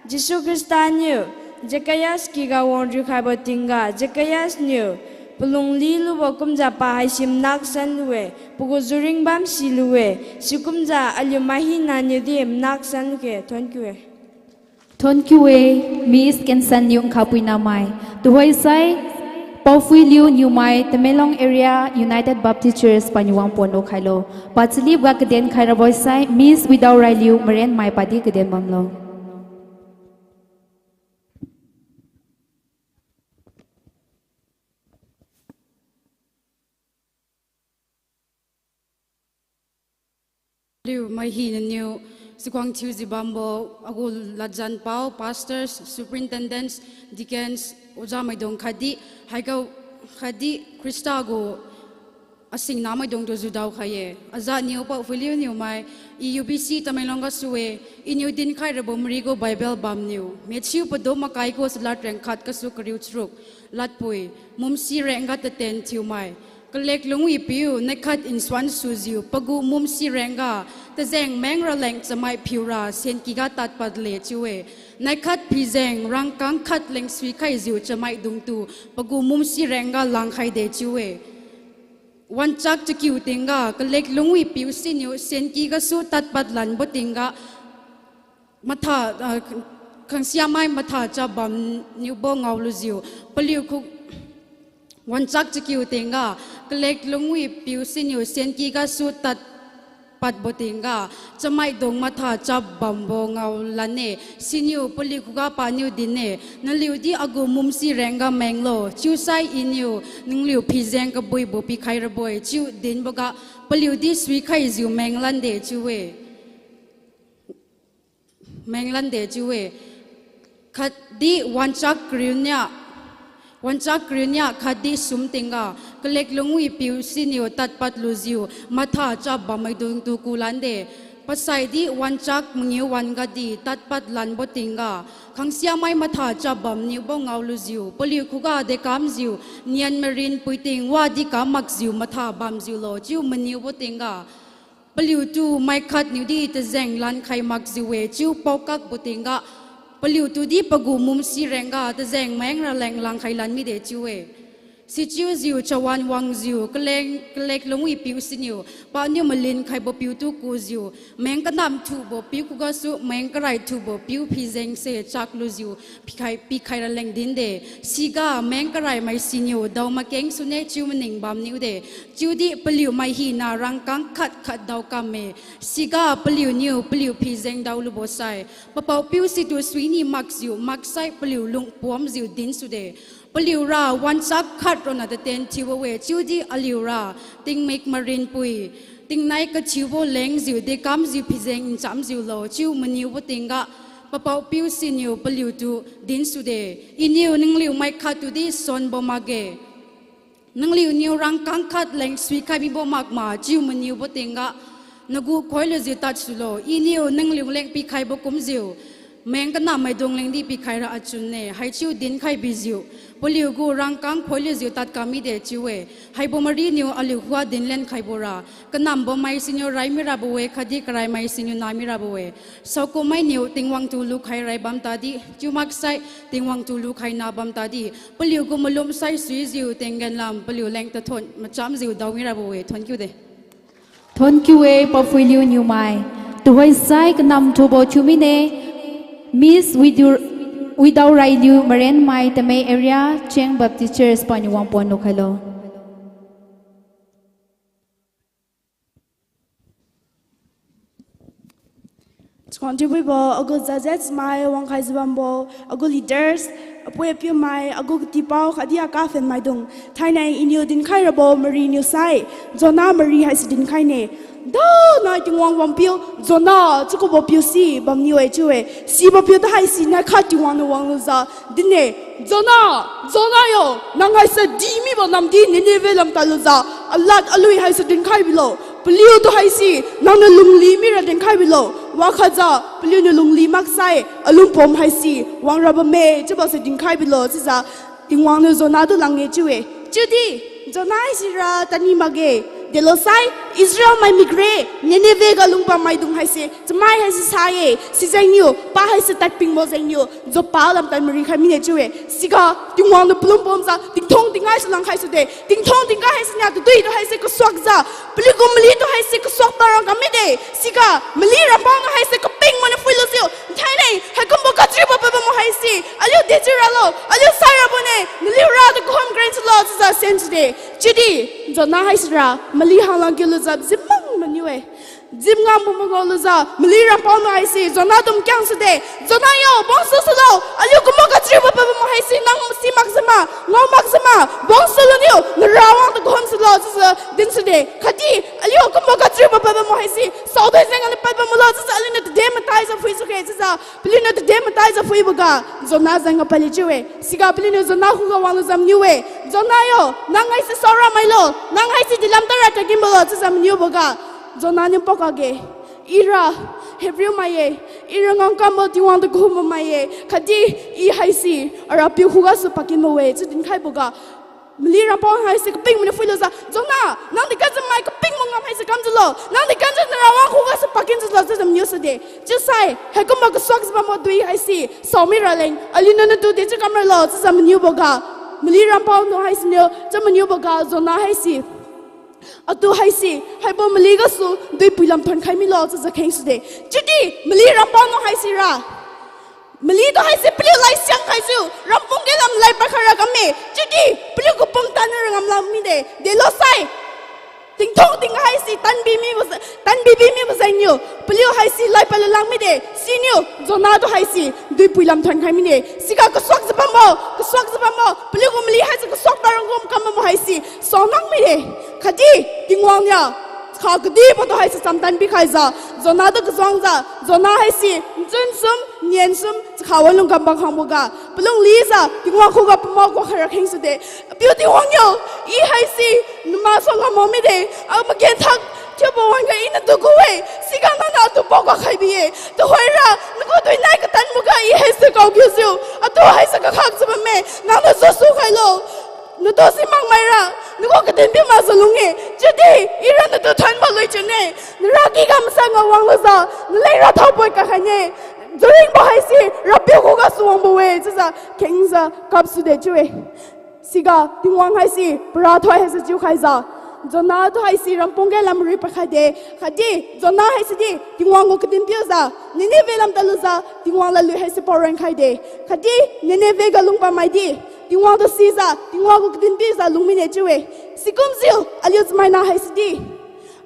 Jesu Khrista niu Zacchaeus kyga wang riukhaibo tingga Zacchaeus niu palung lilubo kumjiu pa haisi manak sanlu-e, pagu juring bam silu-e, sikumjiu aliu mai hina niudi manak sanlu khe. Thonkiu-e. Thonkiu-e, Miss Kensanliu Nkhapuinamai. Tuhoisai, Paophuiliu Niumai, Tamenglong Area United Baptist Church paniu wangpon lukhailo. Pachalibga kaden khai rabo sai, Miss Widaorailiu Marenmai padi kaden bamlo. Liu mai hinaniu chakhuang thiujiu bambo agu ladjan pao, pastors, superintendents, deacons, ojamaidung khatdi, haiga khatdi Khrista gu asingnamaidungtu judao khai-e. Aja niu Paophuiliu Niumai, I U B C Tamenglong gasu-e. Iniu dinkhai rabo mari gu Bible bamniu Matthew padum makai gu chalad rengkhat gasu kariu charuk. Ladpui, mumsi rengga taten thiumai. Kalek lungwipiu naikhat nsuan sujiu pagu mumsi rengga tajeng meng raleng chamai phiura senkyga tadpadle chiu-e. Naikhat phijeng rangkang khat leng suikhaijiu chamaidungtu pagu mumsi rengga langkhaide chiu-e. Wanchak chakiu tingga kalek lungwipiu siniu senky gasu tadpad lanbo tingga matha, ah, khangsiamai matha chabam niubo ngaolujiu paliu khu wanchak chakiu tingga kalek lungwipiu siniu senky gasu tad padbo tingga, chamaidung matha chap bambo ngaolan-e. Siniu paliu khuga paniu din-e, naliudi agu mumsi rengga menglo, chiusai Iniu nangliu phijeng kabuibo pikhai rabo-e, chiu dinboga, paliudi suikhaijiu menglan de chiu-e. Menglan de chiu-e. Khatdi wanchak kariu nia, wanchak kariu nia khatdi sum tingga, kalek lungwi piu siniu tadpad lujiu, matha chap bammaidungtu kulan de. Pasaidi wanchak mangiu wangadi tadpad lanbo tingga, khangsiamai matha chap bamniubo ngao lujiu, paliu khuga dekamjiu, nian marin puiting wadi kam makjiu matha bamjiulo, chiu maniubo tingga, paliutu maikhat niudi tajeng lankhai makjiu-e, chiu paokakbo tingga, paliutudi pagu mumsi rengga tajeng meng raleng langkhai lan mide chiu-e. Sichiujiu chawan wangjiu kaleng, kalek lungwi piu siniu, paniu malin khaibo piutu kujiu, meng kanam thubo piu khugasu meng karai thubo piu phijengse chak lujiu, pikhai, pikhai raleng din de. Siga meng karaimai siniu dao makeng sune chiu maning bamniu de. Chiudi paliu mai hina rangkang khat khat dao kamme. Siga paliuniu paliu phijeng dao lubo sai, papao piu situ suini makjiu maksai paliu lungpuamjiu dinsude. Paliura wanchak khat ronna tatien thiubo-e, chiudi aliura tingmik marinpui, tingnai kathiubo lengjiu dekamjiu phijeng nchamjiulo, chiu maniubo tingga, papao piu siniu paliutu dinsude. Iniu nangliu maikhat tudi sonbo makge. Nangliuniu rangkang khat leng suikhai mibo makma, chiu maniubo tingga, nagu khoilujiu tadsulo, Iniu nangliu leng pikhaibo kumjiu, meng kanam maidung lengdi pikhaira achun-e, haichiu dinkhai bijiu, paliugu rangkang khoilujiu tadka mide chiu-e. Haibo mariniu aliu khuga dinlen khaibora, kanambo mai siniu rai mirabo-e, khatdi karaimai siniu na mirabo-e. Saokum mainiu Tingwang tu lukhai rai bam tadi, chiu maksai Tingwang tu lukhai na bam tadi, paliugu malum sai suijiu tinggen lam paliu leng tathon machamjiu dao mirabo-e, thonkiu de. Thonkiu-e, Paphuiliu Niumai. Tuhoi sai kanam thubo thiu mine, Miss Widu-, Widaorailiu Marenmai Tamei Area, Cheng Baptist Church paniu wangpon lukhailo. Chakhuang thiubo, agu judges mai, wangkhaijiu bambo, agu leaders, apui apiumai, agu katipao khatdi akaphen maidung, thainai iniu dinkhai rabo mariniu sai, Jonah mari haise dinkhaine. Dao nai Tingwang wangpiu Jonah chiukubo piu si bamniu-e chiu-e. Sibo piutu haise naikhat Tingwang niu wanglujiu din-e, Jonah, Jonah yo, nang haise di mibo namdi Nineveh lam tadlujiu, alad alui haise dinkhai bilo. Paliutu haise nangniu lungli mira dinkhai bilo. Wakhatjiu paliuniu lungli maksai alungpom haise wangra bamme chiubose dinkhai bilo chiujiu Tingwang niu Jonah tu lang-e chiu-e. Chiudi Jonah haisira tani makge. Delosai Israel mai mikre Nineveh ga lungbam maidung haise chamai haise sa-e. Sijengniu pa haise tadpingbo jengniu Joppa lam tad marikhai mine chiu-e. Siga Tingwang niu palung pomjiu tingthong tingga haise langkhai sude. Tingthong tingga haise nia tadui tu haise kasuakjiu, paliugu mali tu haise kasuak parang kam mide. Siga mali rampao niu haise kaping maniu phuilujiu, nthainai haikumbo katribo pabambo haise aliu dejiu ralo, aliu sai rabone, naliura tu kahum kren sulo chiujiu sen sude. Chiudi Jonah haisira mali hanglang kiulujiu jimang maniu-e. Jimngambo mangaolujiu mali rampao niu haise Jonah tu makiang sude. Jonah yo, bangsu sulo, aliu kumbo katribo pabambo haise nang si makjiu ma, ngao makjiu ma, bangsu luniu narawang tu kahum sulo chiujiu din sude. Khatdi aliu kumbo katribo pabambo haise saodui jeng aliu pabamlo chiujiu aliuniu tade mataijiu phui sukhe chiujiu paliuniu tade mataijiu phuiboga Jonah jengga pali chiu-e. Siga paliuniu Jonah khuga wanglujiu maniu-e, Jonah yo, nang haise saora mailo, nang haise dilam tadra tadkinbolo chiujiu maniuboga Jonah niu paokakge, ira Hebrew mai-e, ira ngangkambo Tingwang tu kahumbo mai-e, khatdi I haise Arapiu khugasu padkinbo-e chiu dinkhaiboga mali rampao haise kaping maniu phuilujiu, Jonah, nang dekamjiu mai kapingbo ngam haise kamjiulo, nang dekamjiu narawang khugasu padkinjiulo chiujiu maniu sude. Chiusai haikumbo kasuakjiu bambo dui haise saomi raleng aliuniu natu dejiu kamralo chiujiu maniuboga mali rampao niu haisiniu chiu maniuboga Jonah haise, atu haise haibo mali gasu duipui lam thonkhai milo chiujiu kheng sude. Chiudi mali rampao niu haisira mali tu haise paliu laisiang khaijiu rampung ge lam lai padkhaira kamme. Chiudi paliu gu pumtan niu rangam lam mide. Delosai tingthong tingga haise tanbi mibo, tanbi Kadihpiri mibo jengniu, paliu haise laipadlu lang mide, siniu, Jonah tu haise, duipui lam thonkhai mide. Siga kasuakjiu bambo, kasuakjiu bambo, paliu gu mali haise kasuak parang kum kam bambo haise, suang nang mide. Khatdi, Tingwang niu, chakha kadibo tu haise chamtan pikhaijiu, Jonah tu kajuangjiu, Jonah haise, nchun sum, nian sum, chakha walung kam bam khangboga, palung lijiu, Tingwang khuga pamao kuakhai rakheng sude. Apiu Tingwang yo, I haise, nama suang ngam mide, a magenthak, thiubo wan-ga I natu ku-e, siga nangniu atu pao kakhai bi-e, tuhoira, nagu duinai katanboga I haise kaokiujiu, atu haise kakhakjiu bamme, nangniu jusu khailo. Natu si makmaira, nagu kadin piu makjiu lung-e, chiudi, ira natu thonbo lui chiune, nara kiga masanga wanglujiu, naleng ra thaopoi kakhaine, juringbo haise, Rapiu khugasu wangbo-e, chiujiu, khengjiu, kapsude chiu-e. Siga, Tingwang haise, parathoi haise chiukhaijiu. Jonah tu haise, rampung ge lamri pakhaide, khatdi, Jonah haise di, Tingwang gu kadin piujiu, Nineveh lam tadlujiu, Tingwang ladlui haise paoren khaide, khatdi, Nineveh ga lungbam maidi, Tingwang tu sijiu, Tingwang gu kadin piujiu lung mine chiu-e. Sikumjiu, aliu chamaina haise di.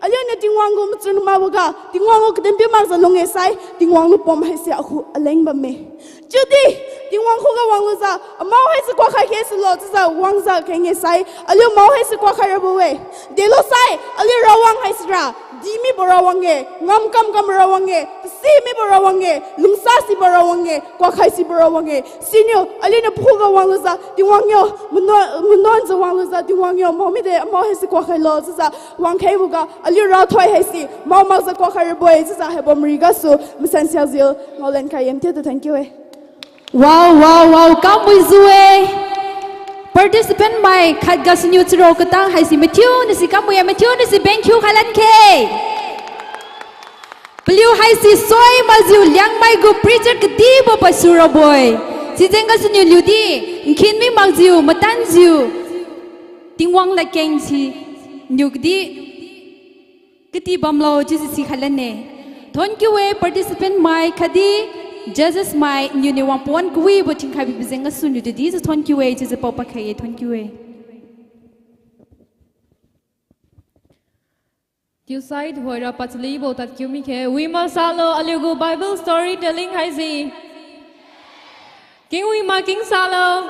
Aliuniu Tingwang gu machun makboga, Tingwang gu kadin piu makjiu lung-e sai, Tingwang lupom haise akhu aleng bamme. Chiudi, Tingwang khuga wanglujiu, amao haise kuakhai khe sulo chiujiu wangjiu keng-e sai, aliu mao haise kuakhai rabo-e. Delo sai, aliu rawang haisira, di mibo rawang-e, ngamkam kam rawang-e, tasi mibo rawang-e, lungsa sibo rawang-e, kuakhai sibo rawang-e. Siniu, aliuniu pakhuga wanglujiu, Tingwang yo, manuan, manuanjiu wanglujiu, Tingwang yo, mao mide, amao haise kuakhailo chiujiu, wangkhaiboga, aliu rathoi haise, mao makjiu kuakhai rabo-e chiujiu, haibo marigasu, masan siakjiu, ngaolen khai-e, mathiutu thank you-e. Wow, wow, wow, kamwijiu-e. Participant mai khatga siniu charo katang haise mathiuna si kamwi-e, mathiuna si bengkhiu khailan khe. Paliu haise soi makjiu Liangmai gu preacher kadibo pasu rabo-e. Sijeng gasuniu liudi, nkhin mi makjiu, matanjiu, Tingwang ladkeng si, niu kadi, kati bamlo chiujiu sikhailan-e. Thonkiu-e participant mai khatdi judges mai niuniu wangpon kawibo thinkhai bibo jeng gasuniu tudi jiu thonkiu-e chiujiu paopad khai-e, thonkiu-e. Chiusai tuhoira pachalibo tadkiu mikhe, wi maksalo aliugu Bible storytelling haise. Kengwi making salo.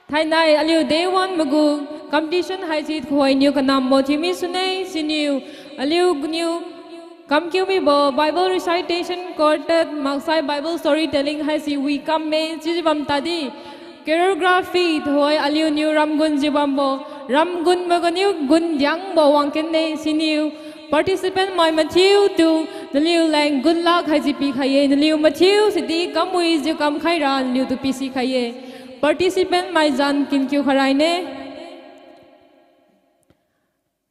Thainai aliu day one magu competition haise tuhoiniu kanambo thiumi sune, siniu aliuniu kamkiu mibo Bible recitation, quartet, maksai Bible storytelling haise wi kamme chiujiu bam tadi. Choreography tuhoi aliuniu ramgunjiu bambo, ramgun maganiu gundiangbo wangkenne siniu. Participant mai mathiutu naliu leng good luck haise pikhai-e, naliu mathiu sidi kamwijiu kamkhaira naliutu pisikhai-e. Participant mai zan kinkiu kharaine.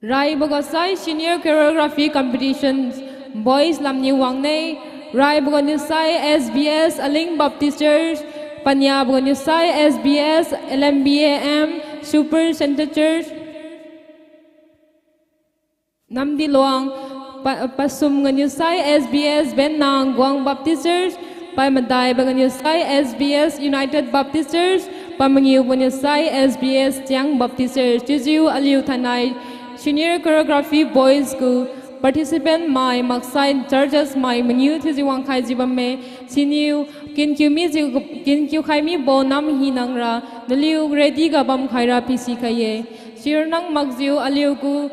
Raiboga sai Senior Choreography Competitions, Boys lamniu wangne. Raiboga niu sai S B S Aling Baptist Church, paniaboga niu sai S B S L M B A M Super Centre Church, Namdiluang, pa-, pasumga niu sai S B S Bennang Guang Baptist Church, paimadaiboga niu sai S B S United Baptist Church, paimangiuboga niu sai S B S Tiang Baptist Church. Chiujiu aliu thainai Senior Choreography Boys gu participant mai maksai judges mai mangiu thiujiu wangkhaijiu bamme. Siniu kinkiu mijiu, kinkiu khai mibo nam hinangra naliu ready ga bamkhaira pisikhai-e. Sirnang makjiu aliugu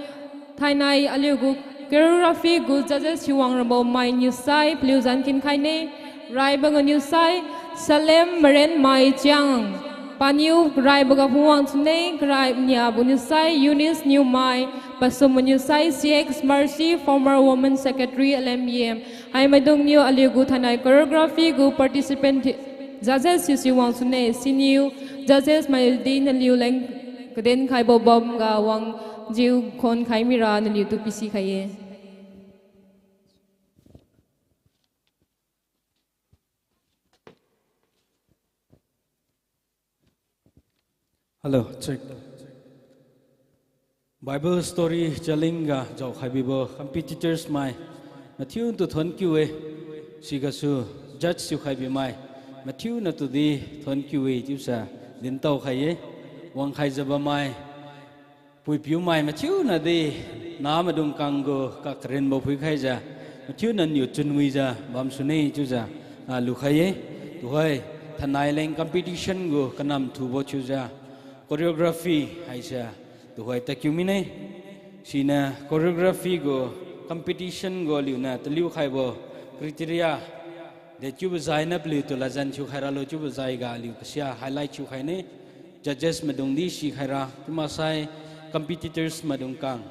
thainai aliugu choreography gu judges hiuwang rabo mainiu sai paliu zan kinkhaine. Raiboga niu sai Salem Marenmai Chiang. Paniu raiboga phungwang sune, karai niabo niu sai Eunice Niumai, pasumbo niu sai C X Mercy, former woman secretary L M B M. Haimaidungniu aliugu thainai choreography gu participant judges hiusi wang sune, siniu judges maidi naliu leng kaden khaibo bamga wangjiu khonkhai mira naliutu pisikhai-e. Hello, check. Bible story telling ga jaokhai bibo competitors mai mathiutu thonkiu-e, sigasu judge thiukhai bimai mathiuna tudi thonkiu-e chiusa dintao khai-e. Wangkhaijiu bammai puipiumai mathiuna di Namaidung kang gu kakarenbo phuikhaijiu, mathiu naniu chunwijiu bamsune chiujiu, ah, lukhai-e. Tuhoi, thainai leng competition gu kanam thubo chiujiu, choreography haise tuhoi tadkiu mine. Siniu choreography gu competition gu aliuniu taliu khaibo criteria de chiubo jainiu paliutu ladjan thiukhai ralo chiubo jaiga aliu kasia highlight thiukhaine. Judges maidungdi sikhaira chiu maksai competitors maidung kang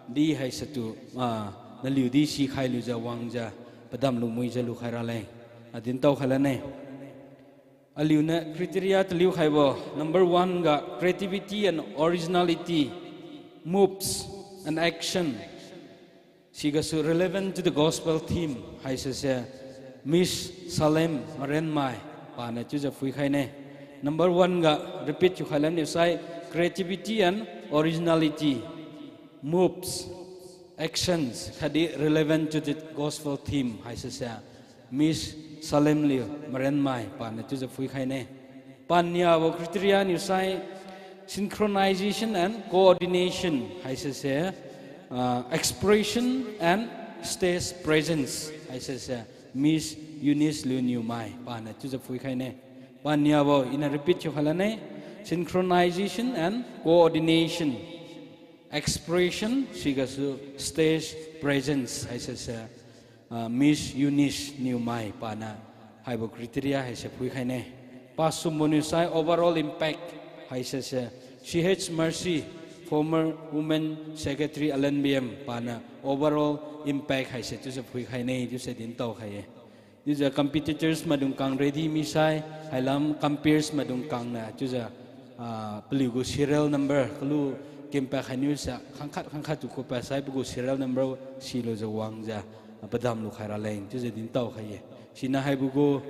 di haisatu, ah, naliudi sikhai lujiu wangjiu padam lumuijiu lukhai raleng, ah, dintao khai lane. Aliuniu criteria taliu khaibo, number one ga creativity and originality, moves and action. Sigasu relevant to the gospel theme haisese Miss Salem Marenmai paniu chiujiu phuikhaine. Number one ga repeat thiukhai laniu sai creativity and originality, moves, actions khatdi relevant to the gospel theme haisese Miss Salem liu Marenmai paniu chiujiu phuikhaine. Paniabo criteria niu sai synchronization and coordination haisese, ah, expression and stage presence haisese Miss Eunice Liuniumai paniu chiujiu phuikhaine. Paniabo iniu repeat thiukhai lane, synchronization and coordination, expression sigasu stage presence haisese, ah, Miss Eunice Niumai paniu haibo criteria haise phuikhaine. Pasumbo niu sai overall impact haisese C H Mercy, former women secretary L N B M paniu overall impact haise chiujiu phuikhaine chiuse dintao khai-e. Chiujiu competitors maidung kang ready misai, hailam comperes maidung kangniu chiujiu, ah, paliugu serial number kalu kempa khainiu sa khangkhat khangkhat tu kupa sai pagu serial number silujiu wangjiu, ah, padam lukhai raleng chiujiu dintao khai-e. Siniu haibo gu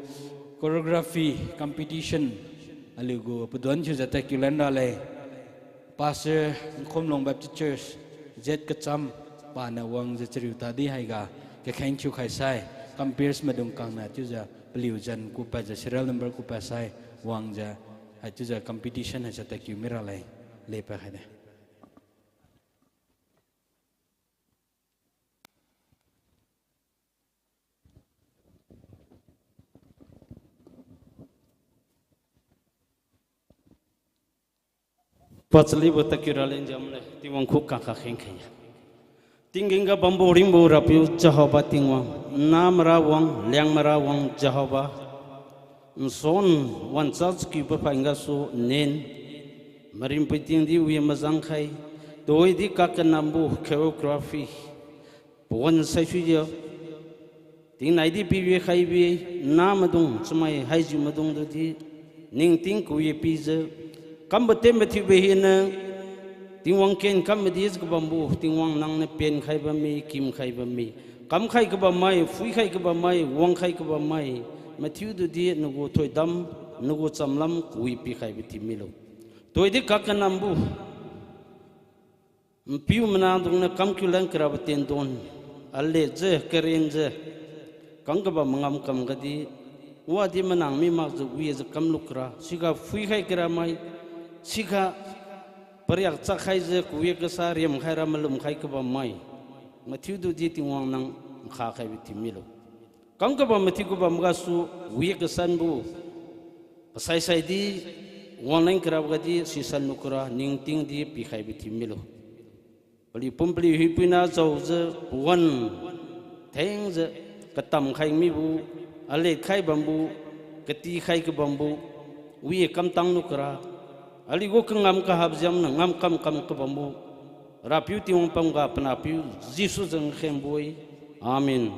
choreography competition aliugu paduan chiujiu tadkiu lan raleng. Pastor, Nkhumlong Baptist Church, Z Kacham paniu wangjiu chariu tadi haiga kakheng thiukhai sai, comperes maidung kangniu chiujiu paliu zan kupadjiu serial number kupa sai wangjiu, hai chiujiu competition haise tadkiu miraleng, lepad khaide. Pachalibo tadkiu raleng jamle, Tingwang khu kakha khengkhai-e. Tinggen ga bambo ringbo Rapiu Jehova Tingwang, namara wang, liangmara wang Jehova. Nsuan wancha chakiubo phain gasu nen, maringpui tingdi wi mazang khai, tuhoidi kakanambo choreography pawan saisuijiu, tingnaidi piwi khaibi, namaidung chamai haijiu maidung tudi, ningting kawi pijiu, kambo ten mathiubo hina, Tingwang ken kam madijiu kabambo, Tingwang nangniu penkhai bamme, kimkhai bamme, kamkhai kabammai, phuikhai kabammai, wangkhai kabammai, mathiu tudi nagu thoidam, nagu chamlam kawi pikhaibo thiu milo. Tuhoidi kakanambo npiu manadungniu kamkiu lan karabo tendon, aletjiu, karenjiu, kam kabam mangam kam gadi, wadi manang mi makjiu wijiu kamlu kara, siga phuikhai karamai, siga pariak chakkhaijiu kawi kasa riamkhaira malumkhai kabammai, mathiu tudi Tingwang nang nkha khaibo thiu milo. Kam kabam mathiu kabam gasu, wi kasanbo, kasaisaidi, wangleng karabo gadi sisanlu kara ningtingdi pikhaibo thiu milo. Paliu pum paliu hiupuina jaojiu pawan thengjiu katamkhai mibo, alet khai bambo, katikhai kabambo, wi kamtanglu kara, aliugu kangam kahap jiamniu ngamkam kam kabambo, Rapiu Tingwang pamga panahpiu Jesu jeng khengbo-e. Amen.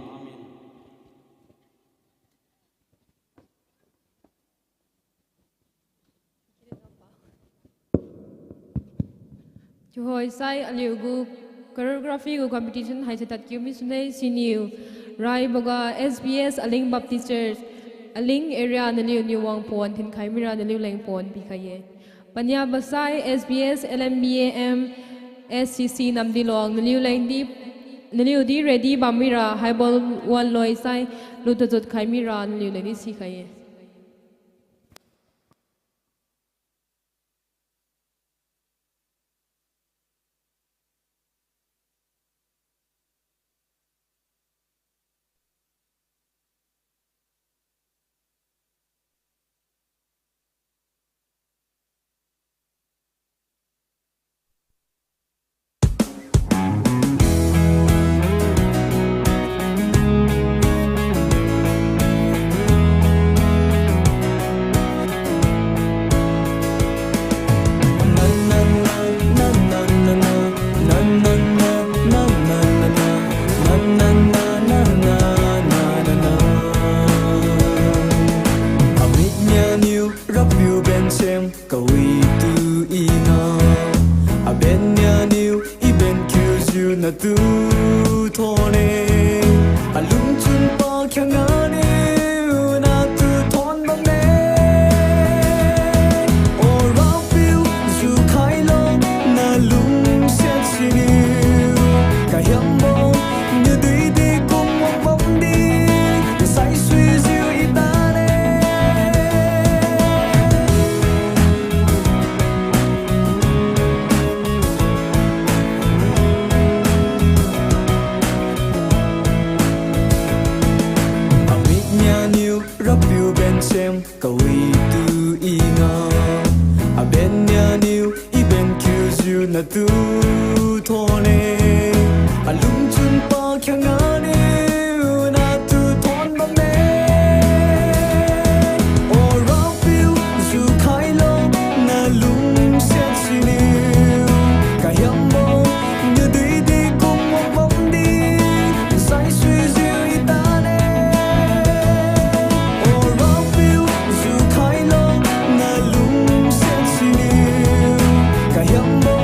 Chiuhoisai aliugu choreography gu competition haise tadkiu misune. Siniu raiboga S B S Aling Baptist Church, Aling area naliuniu wang pawan thinkhai mira naliuleng pawan pikhai-e. Paniabo sai S B S L M B A M S C C Namdiluang naliulengdi, naliudi ready bam mira haibo wanloisai lutazut khai mira naliulengdi sikhai-e. Bensem kawitu i ngao, aben nianiu i ben kiujiu natu thone. Alungchun pakhiangna niu natu thon bamme. O Rapiu, jukhailo nalungsiat siniu, kahiambo niu duidi kum wang bamdi, saisuijiu i tane. Amik nianiu Rapiu bensem kawitu i ngao, aben nianiu i ben kiujiu natu thone. Alungchun pakhiangna niu natu thon bamme. O Rapiu, jukhailo nalungsiat siniu, kahiambo niu duidi kum wang bamdi, saisuijiu i tane. O Rapiu, jukhailo nalungsiat siniu, kahiambo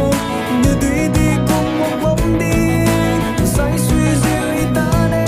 niu duidi kum wang bamdi, saisuijiu i tane.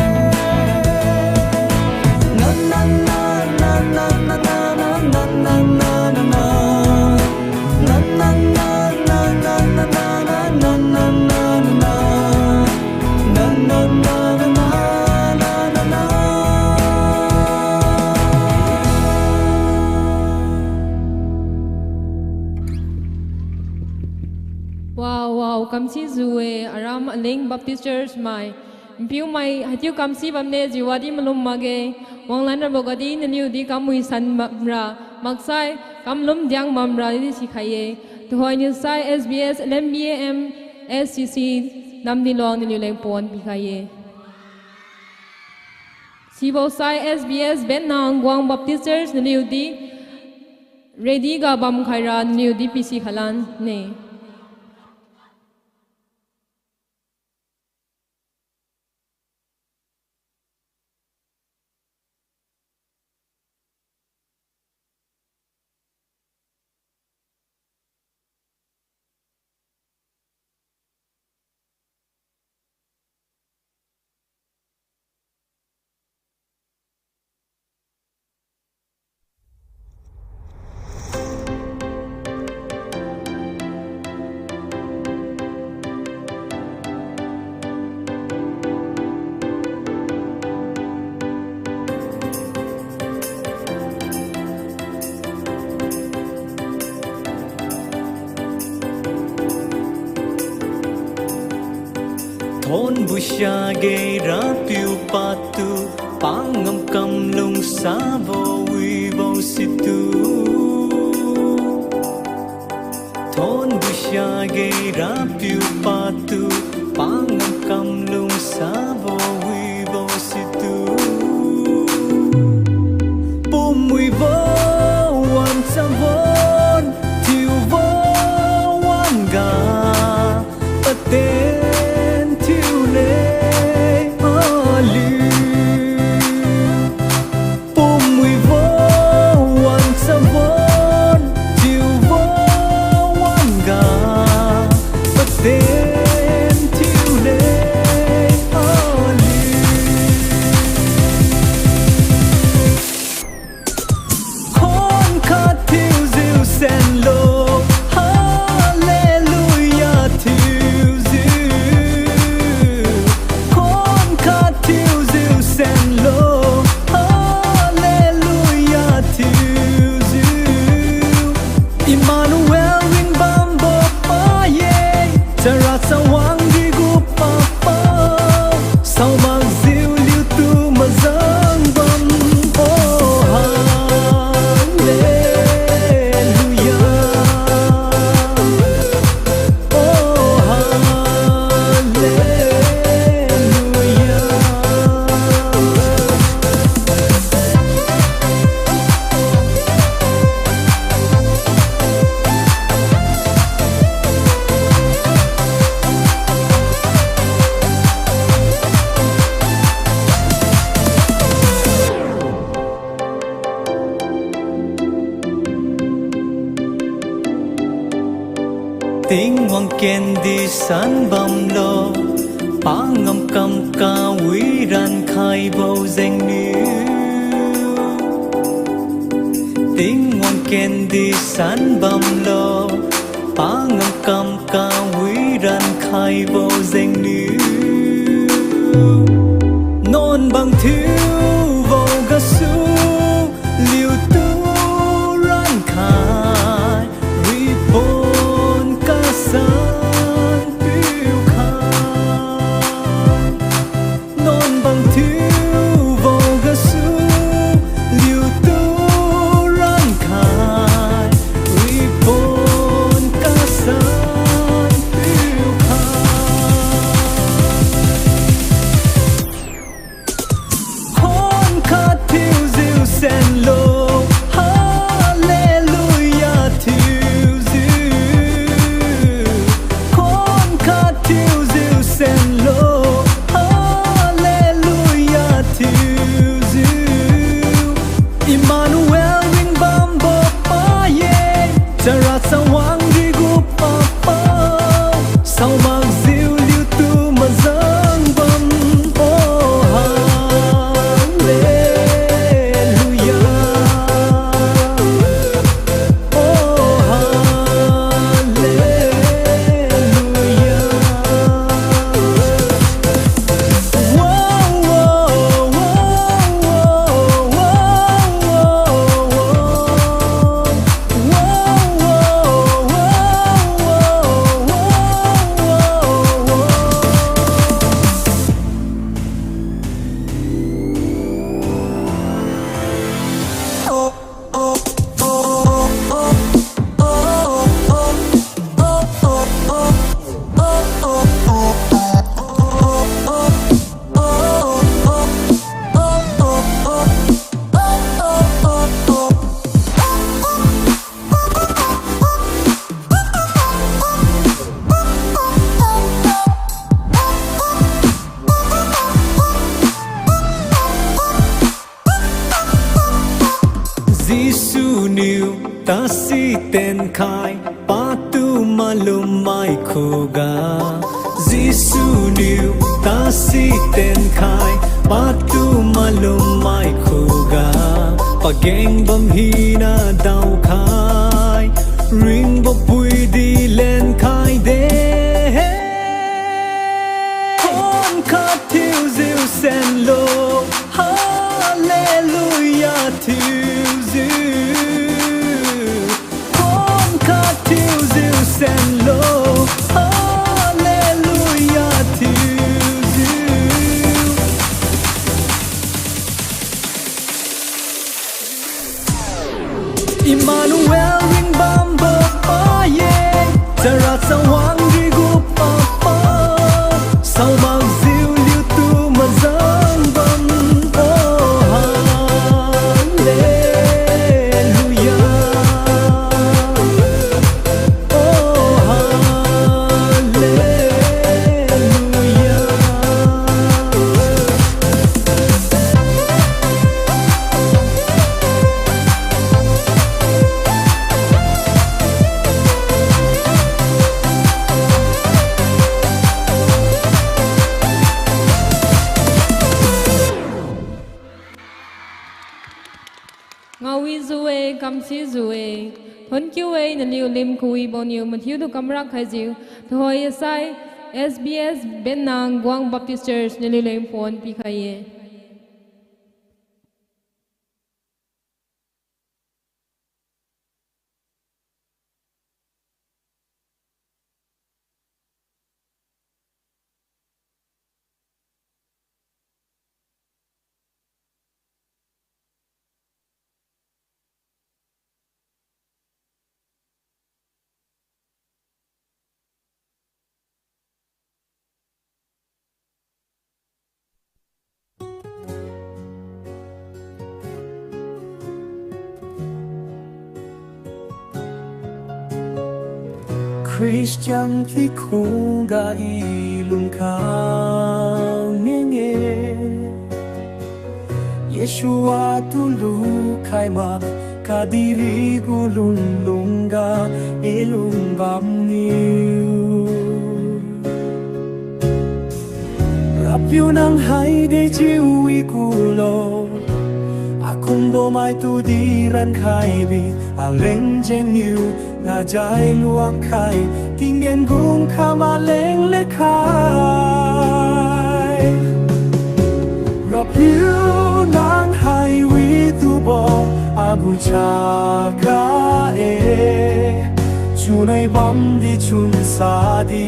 Wow, wow, kamsijiu-e, aram Aling Baptist Church mai. Npiumai, haichiu kamsi bamne jiu wadi malum makge, wanglan rabo gadi naliudi kamui san bamra, maksai, kamlum diang bamra di sikhai-e. Tuhoiniu sai S B S, L M B A M, S C C, namdi luang naliu leng pon pikhai-e. Sibo sai S B S, Bennang Guang Baptist Church naliudi, ready ga bamkhaira naliudi pisi khalan ne. Thonbui siakge Rapiu patu, pangam kam lungsabo wibo situ. Thonbui siakge Rapiu patu, pangam kam lungsabo wibo situ. Pumwibo wanchabo thiubo wan-ga, paten thiu le aliu. Pumwibo wanchabo thiubo wan-ga, paten thiu le aliu. Khuan khat thiujiu senlo, Hallelujah thiujiu. Khuan khat thiujiu senlo, Hallelujah thiujiu. Emmanuel wingbambo pa-e, chara chawang digu papa, saomakjiu liutu mazang bam. Oh, Hallelujah. Oh, Hallelujah. Tingwang kendi san bamlo, pangam kam kawi rankhaibo jengniu. Tingwang kendi san bamlo, pangam kam kawi rankhaibo jengniu. Nuan bang thiubo gasu, liutu rankhai, ripon kasan piukhai. Nuan bang thiubo gasu, liutu rankhai, ripon kasan piukhai. Khuan khat thiujiu senlo, Hallelujah thiujiu. Khuan khat thiujiu senlo, Hallelujah thiujiu. Emmanuel ringbambo pa-e, chara chawang rigu papa, saomakjiu liutu majang bam, oh, Hallelujah. Oh, Hallelujah. Jesu niu tasi tenkhai, patu malum mai khuga. Jesu niu tasi tenkhai, patu malum mai khuga. Pageng bam hina daokhai, ringbo puidi lenkhaide. Khuan khat thiujiu senlo, Hallelujah thiujiu. Khuan khat thiujiu senlo, Hallelujah thiujiu. Emmanuel ringbambo pa-e, chara chawang rigu papa, saomakjiu liutu majang bam, oh, Hallelujah. Oh, Hallelujah. Ngaowijiu-e, kamsijiu-e. Thonkiu-e, naliu lim kawibo niu mathiutu kamrak khaijiu. Tuhoi asai, S B S Bennang Guang Baptist Church naliu leng pon pikhai-e. Christian kikhuga i lungkhang ngenge. Jesu atu lukhai ma kadihpiri gu lunlungga i lungbam ni. Piu nang hai dejiu wi kulo, akumbo mai tudi rankhai bi, aleng jengniu najai luang khai, tinggen gung kha maleng le khai. Rapiu nang hai wi tubo agu chaga-e, chunai bamdi chunsa di,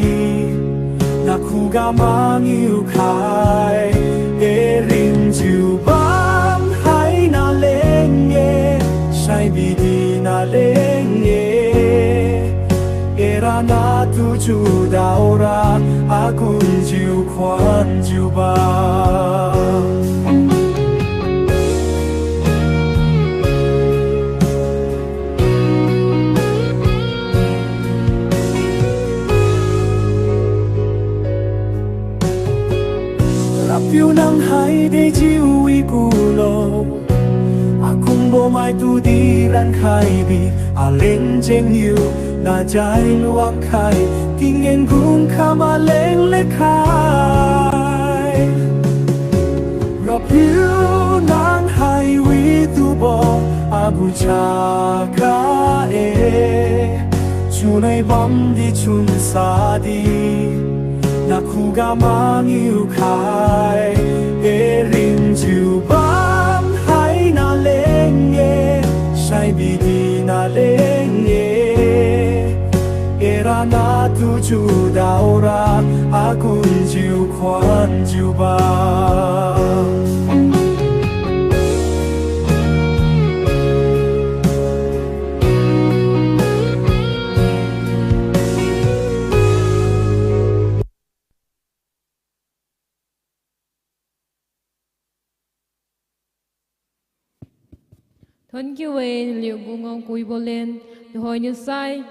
nakhuga mangiu khai-e. Ringjiu bam hai naleng-e, saibidi naleng-e, era natu chiu daora, agunjiu khuanjiu ba. Rapiu nang hai dejiu wi kulo, akumbo mai tudi rankhai bi, aleng jengniu najai luang khai, tinggen gung kha maleng le khai. Rapiu nang hai wi tubo agu chaga-e, chunai bamdi chunsa di, nakhuga mangiu khai-e. Ringjiu bam hai naleng-e, saibidi naleng-e, era natu chiu daora, agunjiu khuanjiu ba. Thank you e, naliu gu ngao kuibo len, tuhoi niu sai,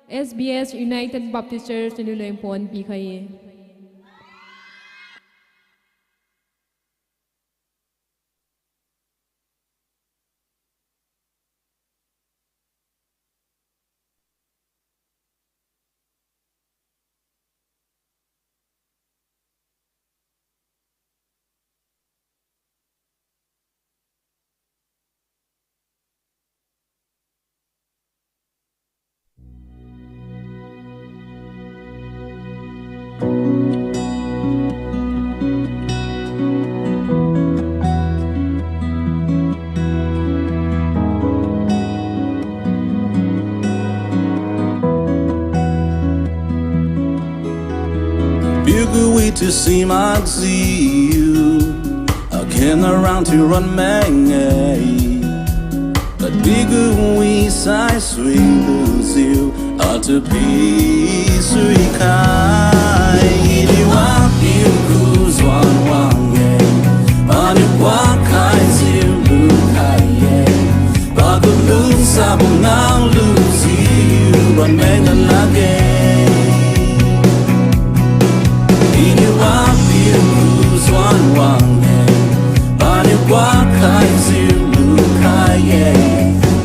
S B S United Baptist Church niu leng pon pikhai-e. Piu gu wi tu si makjiu, akhen arang thiu ron meng-e. Kadi gu wi sai sui lujiu, atu pi sui khai. Iniu Wapiu khujuan wang-e, paniu kuak khaijiu lukhai-e. Pagu lungsabo ngao lujiu ron meng lakge. Iniu Wapiu khujuan wang-e, paniu kuak khaijiu lukhai-e.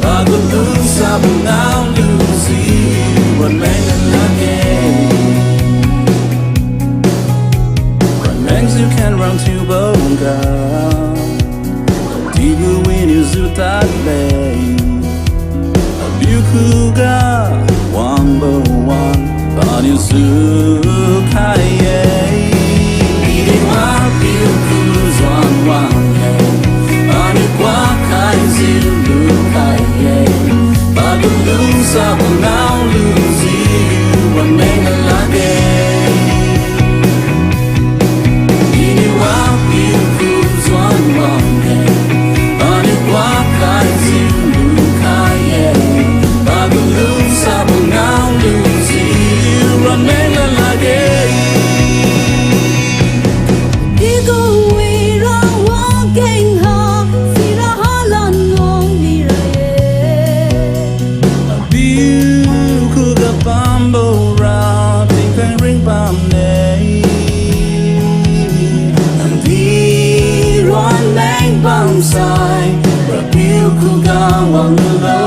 Pagu lungsabo ngao lujiu ron meng lakge. Ron mengjiu khenrang thiuboga, digu winiu ju tadle. Apiu khuga wangbo wan, paniu jukhai-e. Iniu Wapiu khujuan wang-e, paniu kuak khaijiu lukhai-e. Pagu lungsabo ngao lujiu ron meng lakge. Iniu Wapiu khujuan wang-e, paniu kuak khaijiu lukhai-e. Pagu lungsabo ngao lujiu ron meng lakge. Digu wi ra wakeng ha, sira halan ngong mira-e. Piu khuga bambora, tingkai ring bamne. Nangdi ron meng bamsai, Rapiu khuga wanglo.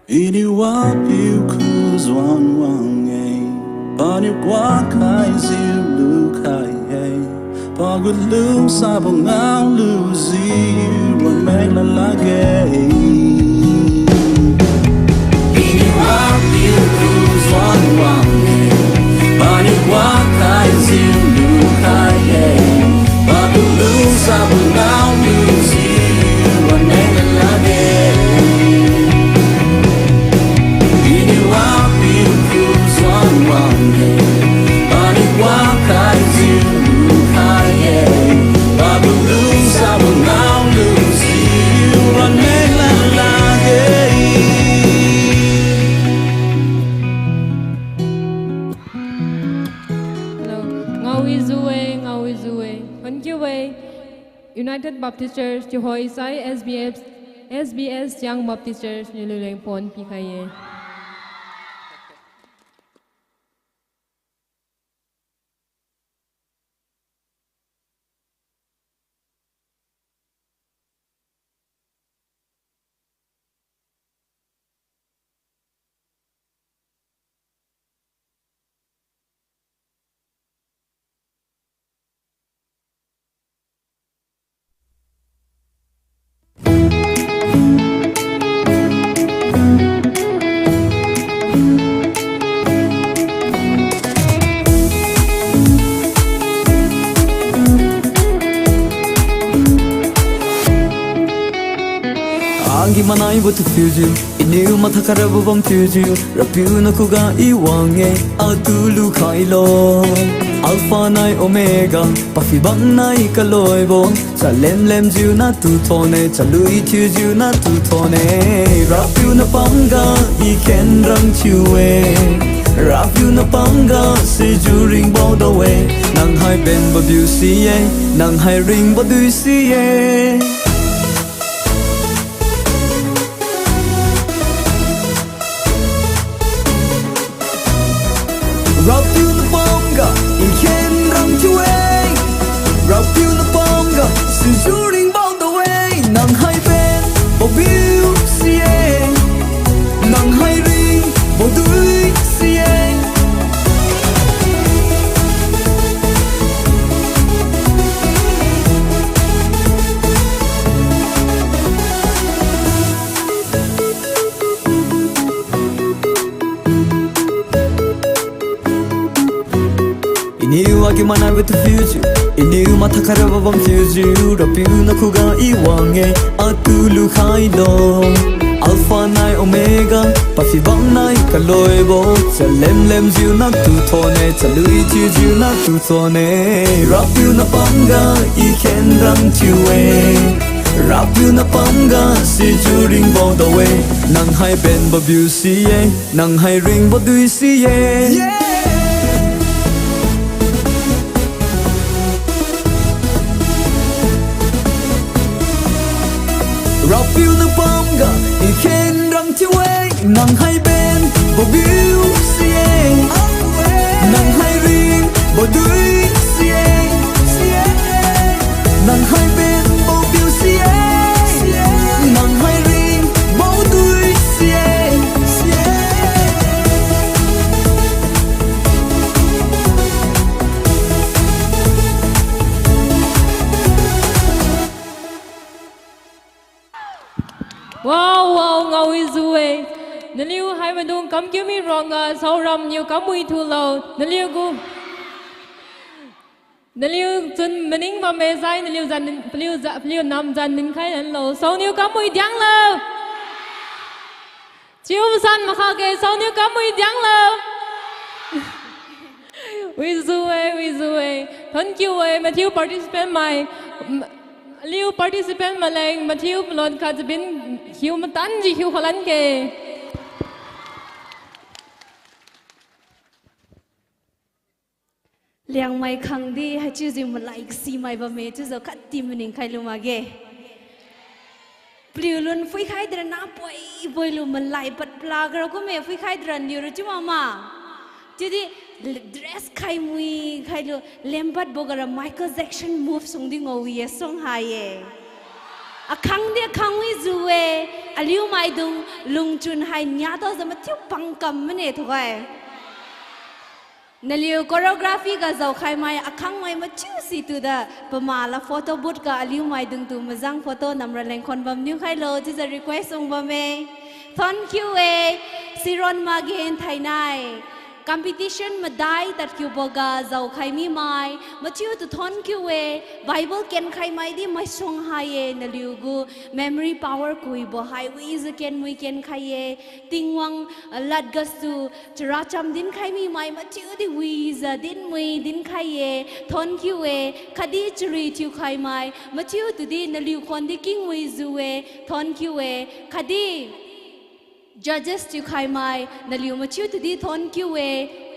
Iniu Wapiu khujuan wang-e. Paniu kuak khaijiu lukhai-e, pagu lungsabo ngaolujiu wan meng lakge. Iniu Rapiu khujuan wang-e, paniu kuak khaijiu lukhai-e, pagu lungsabo ngaolujiu wan meng lakge. Iniu Rapiu khujuan wang-e, paniu kuak khaijiu lukhai-e, pagu lungsabo ngaolujiu wan meng lakge. Hello. Ngaowijiu-e, ngaowijiu-e. Thank you-e. United Baptist Church, Tuhoi sai S B S, S B S Young Baptist Church, niu luleng pon pikhai-e. Agi manaibo tu phiujiu, iniu mathak khairabo bam phiujiu, Rapiu nakhuga I wang-e, atu lukhailo. Alpha nai Omega, paphibang nai kaloibo, chalemlemjiu natu thon-e, chalui thiujiu natu thon-e. Rapiu napamga I khenrang thiu-e, Rapiu napamga sijiu ringbo dao-e, nang hai benbo biu si-e, nang hai ringbo dui si-e. Rapiu napamga I khenrang thiu-e, Rapiu napamga sijiu ringbo dao-e, nang hai benbo biu si-e, nang hai ringbo dui si-e. Iniu agi manaibo tu phiujiu, iniu mathak khairabo bam phiujiu, Rapiu nakhuga I wang-e, atu lukhailo. Alpha nai Omega, paphibang nai kaloibo, chalemlemjiu natu thon-e, chalui thiujiu natu thon-e. Rapiu napamga I khenrang thiu-e, Rapiu napamga sijiu ringbo dao-e, nang hai benbo biu si-e, nang hai ringbo dui si-e. Rapiu napamga I khenrang thiu-e, nang hai benbo biu si-e, nang hai ringbo dui si-e, nang hai benbo biu si-e, nang hai ringbo dui si-e. Wow, wow, ngaowijiu-e. Naliu haimaidung kamkiumi ruangga saoram niu kamwi thulo. Naliu gu, naliu chun maning bamme sai, naliu zan, paliu za, paliu nam zan ninkhai lanlo. Saoniu kamwi dianglo. Chiu masan makhage, saoniu kamwi dianglo. Wijiu-e, wijiu-e. Thank you-e, mathiu participant mai. M-, aliu participant maleng, mathiu palon khat jibin hiu matanji hiu khalan ke. Liangmai khangdi haichiujiu malai kasimai bamme chiujiu khatdi maningkhai lu makge. Paliu lun phuikhai dira napoi-poi lu malai pad pala gara kumme phuikhai dira niura chiu mama. Chiudi dress khai mui khailu lempad bo gara Michael Jackson move sungdi ngaowi-e sung hai-e. Akhangdi akhang wijiu-e, aliu maidung lungchun hai niataojiu mathiu pangkam mane thukhai. Naliu choreography ga zaokhai mai akhangmai mathiu situ da pama la photo booth ga aliu maidungtu mazang photo namra lengkhon bamniu khailo chiujiu request sung bamme. Thonkiu e, siron magenthainai. Competition madai tadkiuboga zaokhai mimai mathiutu thonkiu e, Bible kenkhai mai di maisuang hai-e, naliugu memory power kuibo hai wijiu kenmui kenkhai-e, Tingwang lad gasu characham dinkhai mimai mathiudi wijiu dinmui dinkhai-e, thonkiu e, khatdi chari thiukhai mai mathiutudi naliu khuan di kingwijiu e, thonkiu e, khatdi judges thiukhai mai naliu mathiutudi thonkiu e,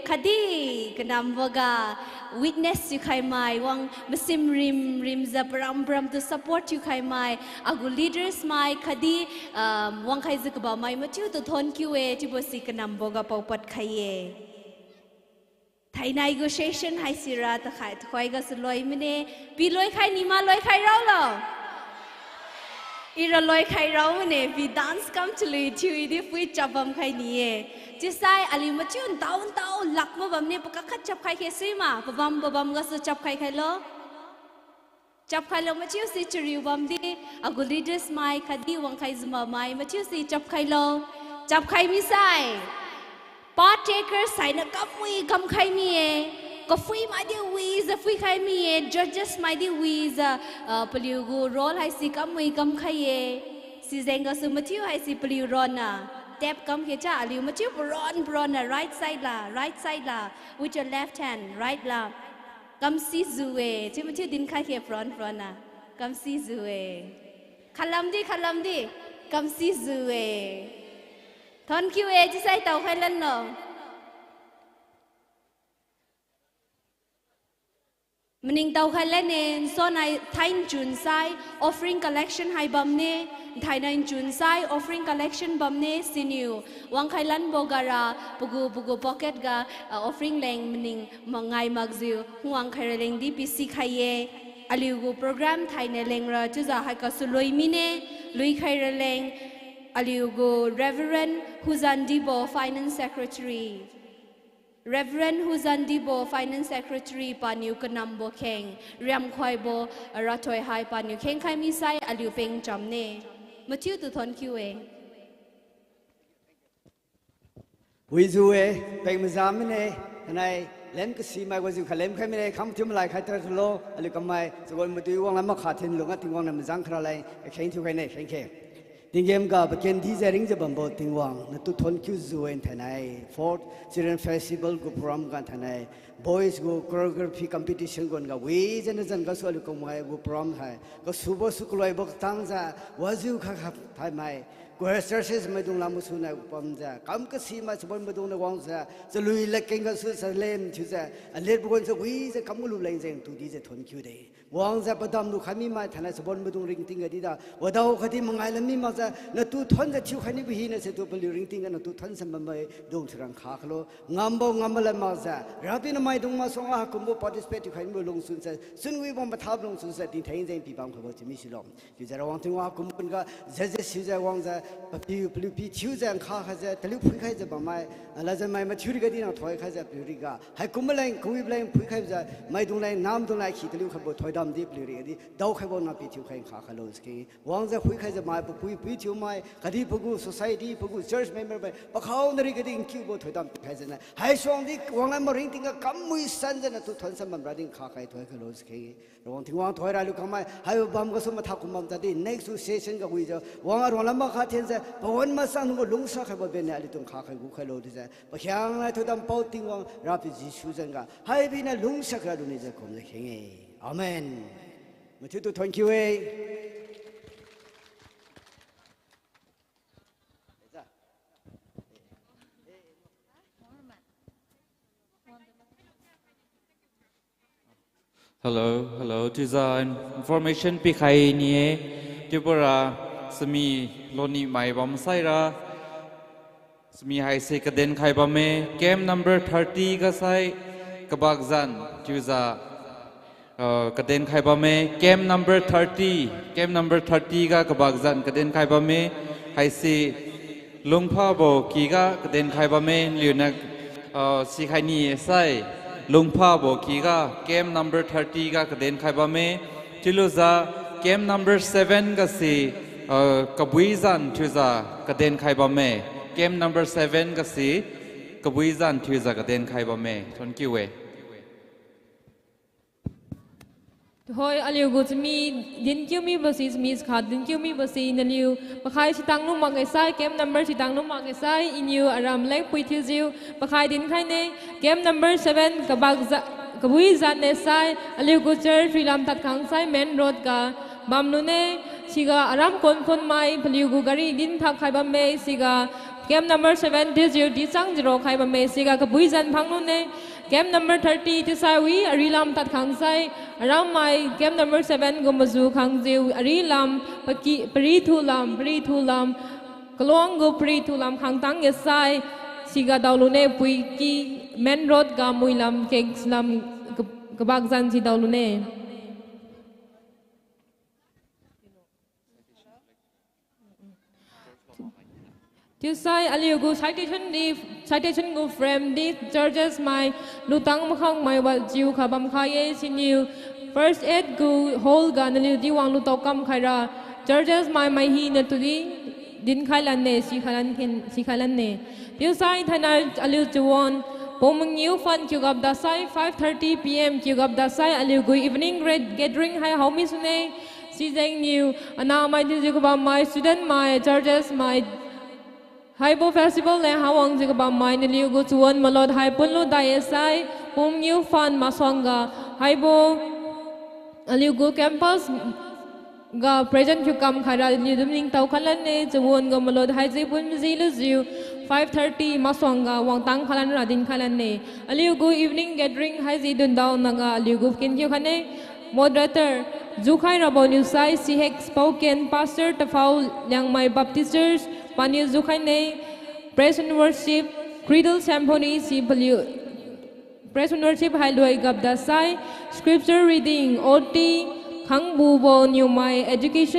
khatdi kanamboga witness thiukhai mai wang masim rim rimjiu param paramtu support thiukhai mai agu leaders mai khatdi, um, wangkhaijiu kabammai mathiutu thonkiu e, chiubo si kanamboga paopad khai-e. Thainai gu session haisira takhai tukhoi gasu loi mine, pi loikhai ni ma loikhai raolo. Ira loikhai rao mane, pi dance kam chalui thiu-i di phui chap bamkhai ni-e. Chiusai aliu mathiu ntao ntao lak ma bamne, pakak khat chapkhai khe sui ma, pabam pabam gasu chapkhai khailo. Chapkhailo mathiu si chariu bamdi, agu leaders mai khatdi wangkhai juma mai mathiu si chapkhailo. Chapkhai misai, partakers hainiu kamui kamkhai mi-e, kaphui maidi wijiu phuikhai mi-e, judges maidi wijiu, ah, paliugu role haisi kamui kamkhai-e. Sijeng gasu mathiu haisi paliu ronna tap kamkhe cha aliu mathiu paron paronna right side la, right side la, with your left hand, right la. Kamsijiu-e, chiu mathiu dinkhai khe paron paronna. Kamsijiu-e. Khatlamdi, khatlamdi. Kamsijiu-e. Thonkiu-e, chiusai taokhai lanlo. Maningtao khai lane, nsuannai thainai nchun sai offering collection hai bamne, thainai nchun sai offering collection bamne, siniu wangkhai lanbo gara, pagu pagu pocket ga, ah, offering leng maning mangai makjiu, wangkhai raleng di pisikhai-e. Aliugu program thainai lengra chiujiu haikasu lui mine, luikhai raleng, aliugu Reverend Huzandibo, Finance Secretary. Reverend Huzandibo, Finance Secretary, paniu kanambo kheng, riamkhoibo, rathoi hai paniu khengkhai misai aliu peng chamne. Mathiutu thonkiu-e. Wijiu-e, peng maza mine, thainai lem kasi mai wajiu kha lemkhai mine, kham thiu malai khai tarlo, aliu kammai chagon madui wanglam makha thinlunga Tingwang niu mazang khara leng kakheng thiukhaine, khengkhe. Tinggen ga pakendijiu ringjiu bambo Tingwang, natu thonkiujiu-e thainai, Fourth Children Festival gu program ga thainai, boys gu choreography competition gun ga wijiu nazan gasu aliu kamai gu program hai kasubo su kaloibo katangjiu, wajiu kha kha thaimai, choir churches maidung lam masu nai pamjiu, kam kasi mai chabon maidung niu wangjiu, chalui ladkeng gasu chalem thiujiu, alet pagonjiu wijiu kam galu leng jeng tudijiu thonkiude. Wangjiu padam lukhai mimai thainai chabon maidung ringting ga dida, wadao khatdi mangai lam mi makjiu, natu thonjiu thiukhai nibo hina situ paliu ringting ga natu thonsan bammai dung thiurang kha khalo, ngambo ngam malan makjiu, Rapiu namaidung masuangga haikumbo participate thiukhai nibo lungchun se, chunwibo mathabo lungchun se, tingtheng jeng pibam khaibo thiumi silo. Chiujiu Rawang Tingwang kum kum ga, judges thiujiu wangjiu, papiu paliu pi thiujiu nkha khaijiu, taliu phuikhaijiu bammai, ah, lajanmai mathiu riga di nang thoikhaijiu paliu riga. Haikum maleng, kawibo leng phuikhaijiu, maidung leng, namdung leng khi taliu khaibo thoidam di paliu riga di, daokhaibo nang pi thiukhai nkha khailo sike. Wangjiu phuikhaijiu mai, papui pui thiumai, khatdi pagu society, pagu church member mai, pakhao nari khatdi nkiubo thoidam pikhaijiu nai. Haisuang di wanglam maringting ga kam mui sanjiu natu thonsan bamra di nkha khai thoikhailo sike. Rawang Tingwang thoira liu kangmai, haibo bam gasu matha kum bam tadi, next to session ga wijiu, wang aruang lam makha thenjiu, pawan masanbo lungsa khaibo benne aliutu nkha khai gukhailo dijiu, pakhiangnai thoidam pao Tingwang, Rapiu Jesu jengga, haibiniu lungsa khaira lunijiu kumjiu kheng-e. Amen. Mathiutu thonkiu-e. Hello, hello. Chiujiu information pikhai ni-e. Chiubora sami loni mai bam saira. Sami haise kadenkhai bamme. Camp number thirty ga sai kabakzan. Chiujiu, uh, kadenkhai bamme. Camp number thirty. Camp number thirty ga kabakzan kadenkhai bamme. Haise lungphabo kyga kadenkhai bamme. Liuniu Ah, sikhai ni sai, lungphabo kyga camp number thirty ga kadenkhai bamme. Chiulujiu camp number seven gase, ah, Kabuizan thiujiu kadenkhai bamme. Camp number seven gase Kabuizan thiujiu kadenkhai bamme. Thank you e. Tuhoi aliugu chami dinkiu mibose, chami khat dinkiu mibose naliu pakhai sitang lu makge sai, camp number sitang lu makge sai, iniu aram lengpui thiujiu pakhai dinkhaine. Camp number seven kabakja, Kabuizan ne sai, aliugu church rilam tadkhang sai main road ga bamlune. Siga aram kon phunmai paliugu gari din thakkhai bamme, siga camp number seven dijiu dichang jiro khai bamme, siga Kabuizan phanglune. Camp number thirty chiusai wi arilam tadkhang sai, arammai camp number seven gu maju khangjiu arilam, paki, parithulam, parithulam, kaluang gu parithulam khangtang ge sai, siga daolune puiki main road ga muilam kengsilam ka-, kabakzan si daolune. Chiusai aliugu citation di, citation gu frame di churches mai lutang makhangmai wajiu kha bamkhai-e. Siniu first aid gu hall ga naliu di wang lutao kamkhaira churches mai mai hina tudi dinkhai lanne, sikhai lan khen, sikhai lanne. Chiusai thainai aliu chawon pung mangiu phan kiugap dasai five thirty P M kiugap dasai aliugu evening gra-, gathering hai haomi sune. Sijengniu anahmai thiujiu kabammai, student mai, churches mai, haibo festival leng hawangjiu kabammai naliugu chawon malot hai punlu dai-e sai, pung mangiu phan masuangga haibo aliugu campus ga present thiu kamkhaira aliu dumningtao khalanne. Chawon gu malot haiji pun maji lujiu five thirty masuangga wangtang khalanra dinkhalanne. Aliugu evening gathering haiji dundao naga aliugu kin thiu khaine. Moderator, jukhai rabo niusai C H Paoken, Pastor Tafao, Liangmai Baptist Church, paniu jukhaine. Praise and worship, cradle symphony si paliu, praise and worship hai loi gap dasai, scripture reading, O T, khangbubo niumai education